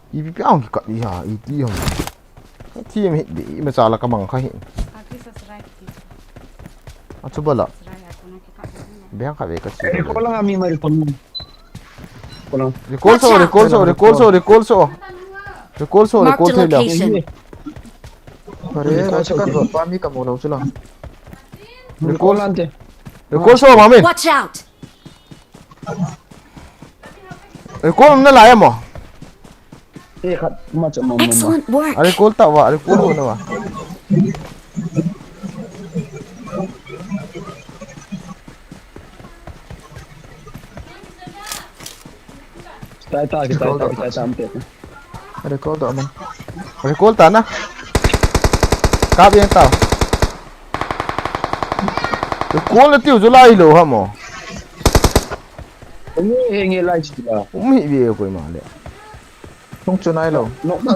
I pi piang ki kat i ha, i ti hong. Ti em hit di, i ma cha la ka mang kha hin. A chu bala. Beng kha ve ka chi. Recall nga mi ma recall. Recall nga. Recall so, recall so, recall so, recall so. Recall so, Marked recall a thei la. Location. Are, na cha kan ro pa mi ka mo lo chu la. Recall ante. Recall so, Mamin. Watch out! Recall na la ya mo. Eh, khat ma cha ma ma. Excellent work. Are recall ta wa, recall na wa. Tai ta ki tai ta ki tai ta ante. Recall do man. Recall ta na. Kap yang ta. Recall na tiu chu lai lo ha mo. Nge he nge lai chi la. Um hi ve koi ma le. Hung chu nai lo. No na.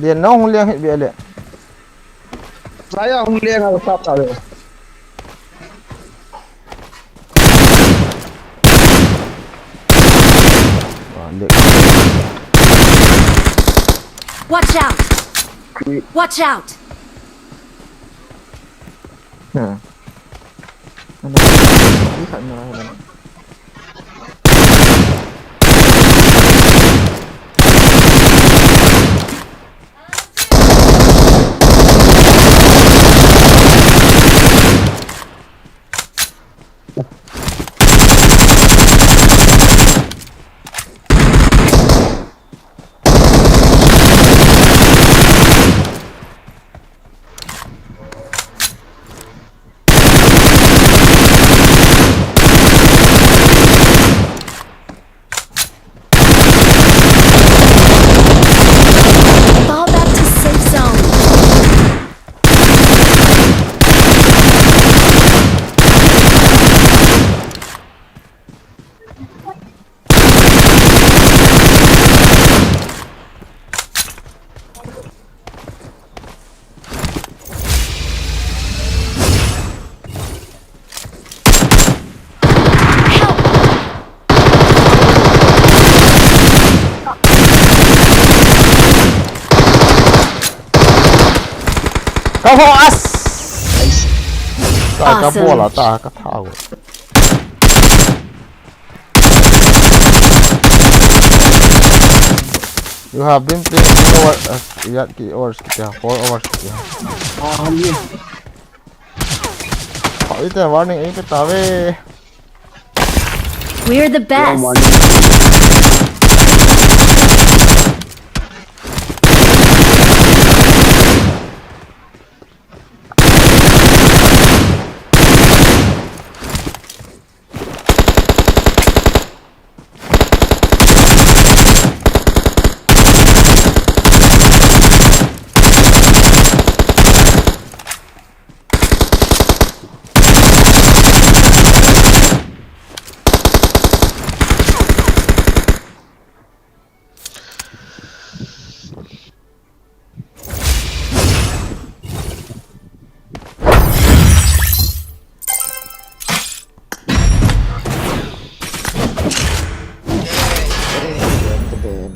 Lian nong hung liang hi ve le. Saya hung le nga kap ta le. Wa le. Watch out! Watch out! Ha. Ano? Di ka na na. Fall back to safe zone. Ka ho as. Ta ka Awesome. Bola ta ka thao. You have been playing for what? Uh, yat ki hours ki ya, four hours ki ya. Ah, ye. Pau ite warning ei pe ta ve. We're the best.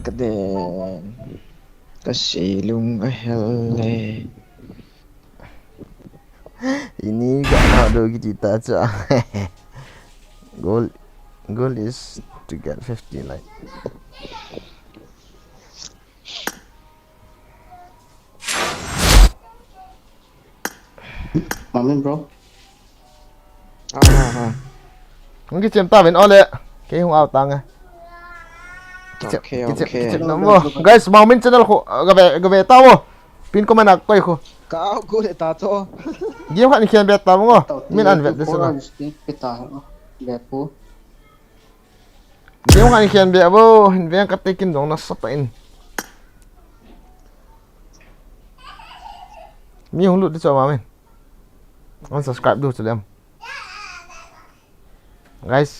Kaden. Kaseilung ahel le. Ini ga na do kiti ta cha. Goal, goal is to get fifty like. Mamin bro. Ah, ah, ah. Hung kichem ta ven ole. Kei hung out ta nge. Kichem, okay, kichem, okay. Kichem na mo. Guys, Mamin channel khu, ah, gave, gave ta mo. Pin comment a koi khu. Ka out go le ta cho. Game khat ni khen bet ta mo ngo. Min an vet de suna. Peta. Bet pu. Game khat ni khen bet bo. Hin veng kate kin dong na sapa in. Mi hung lut de cho Mamin. Unsubscribe du chu lem. Guys,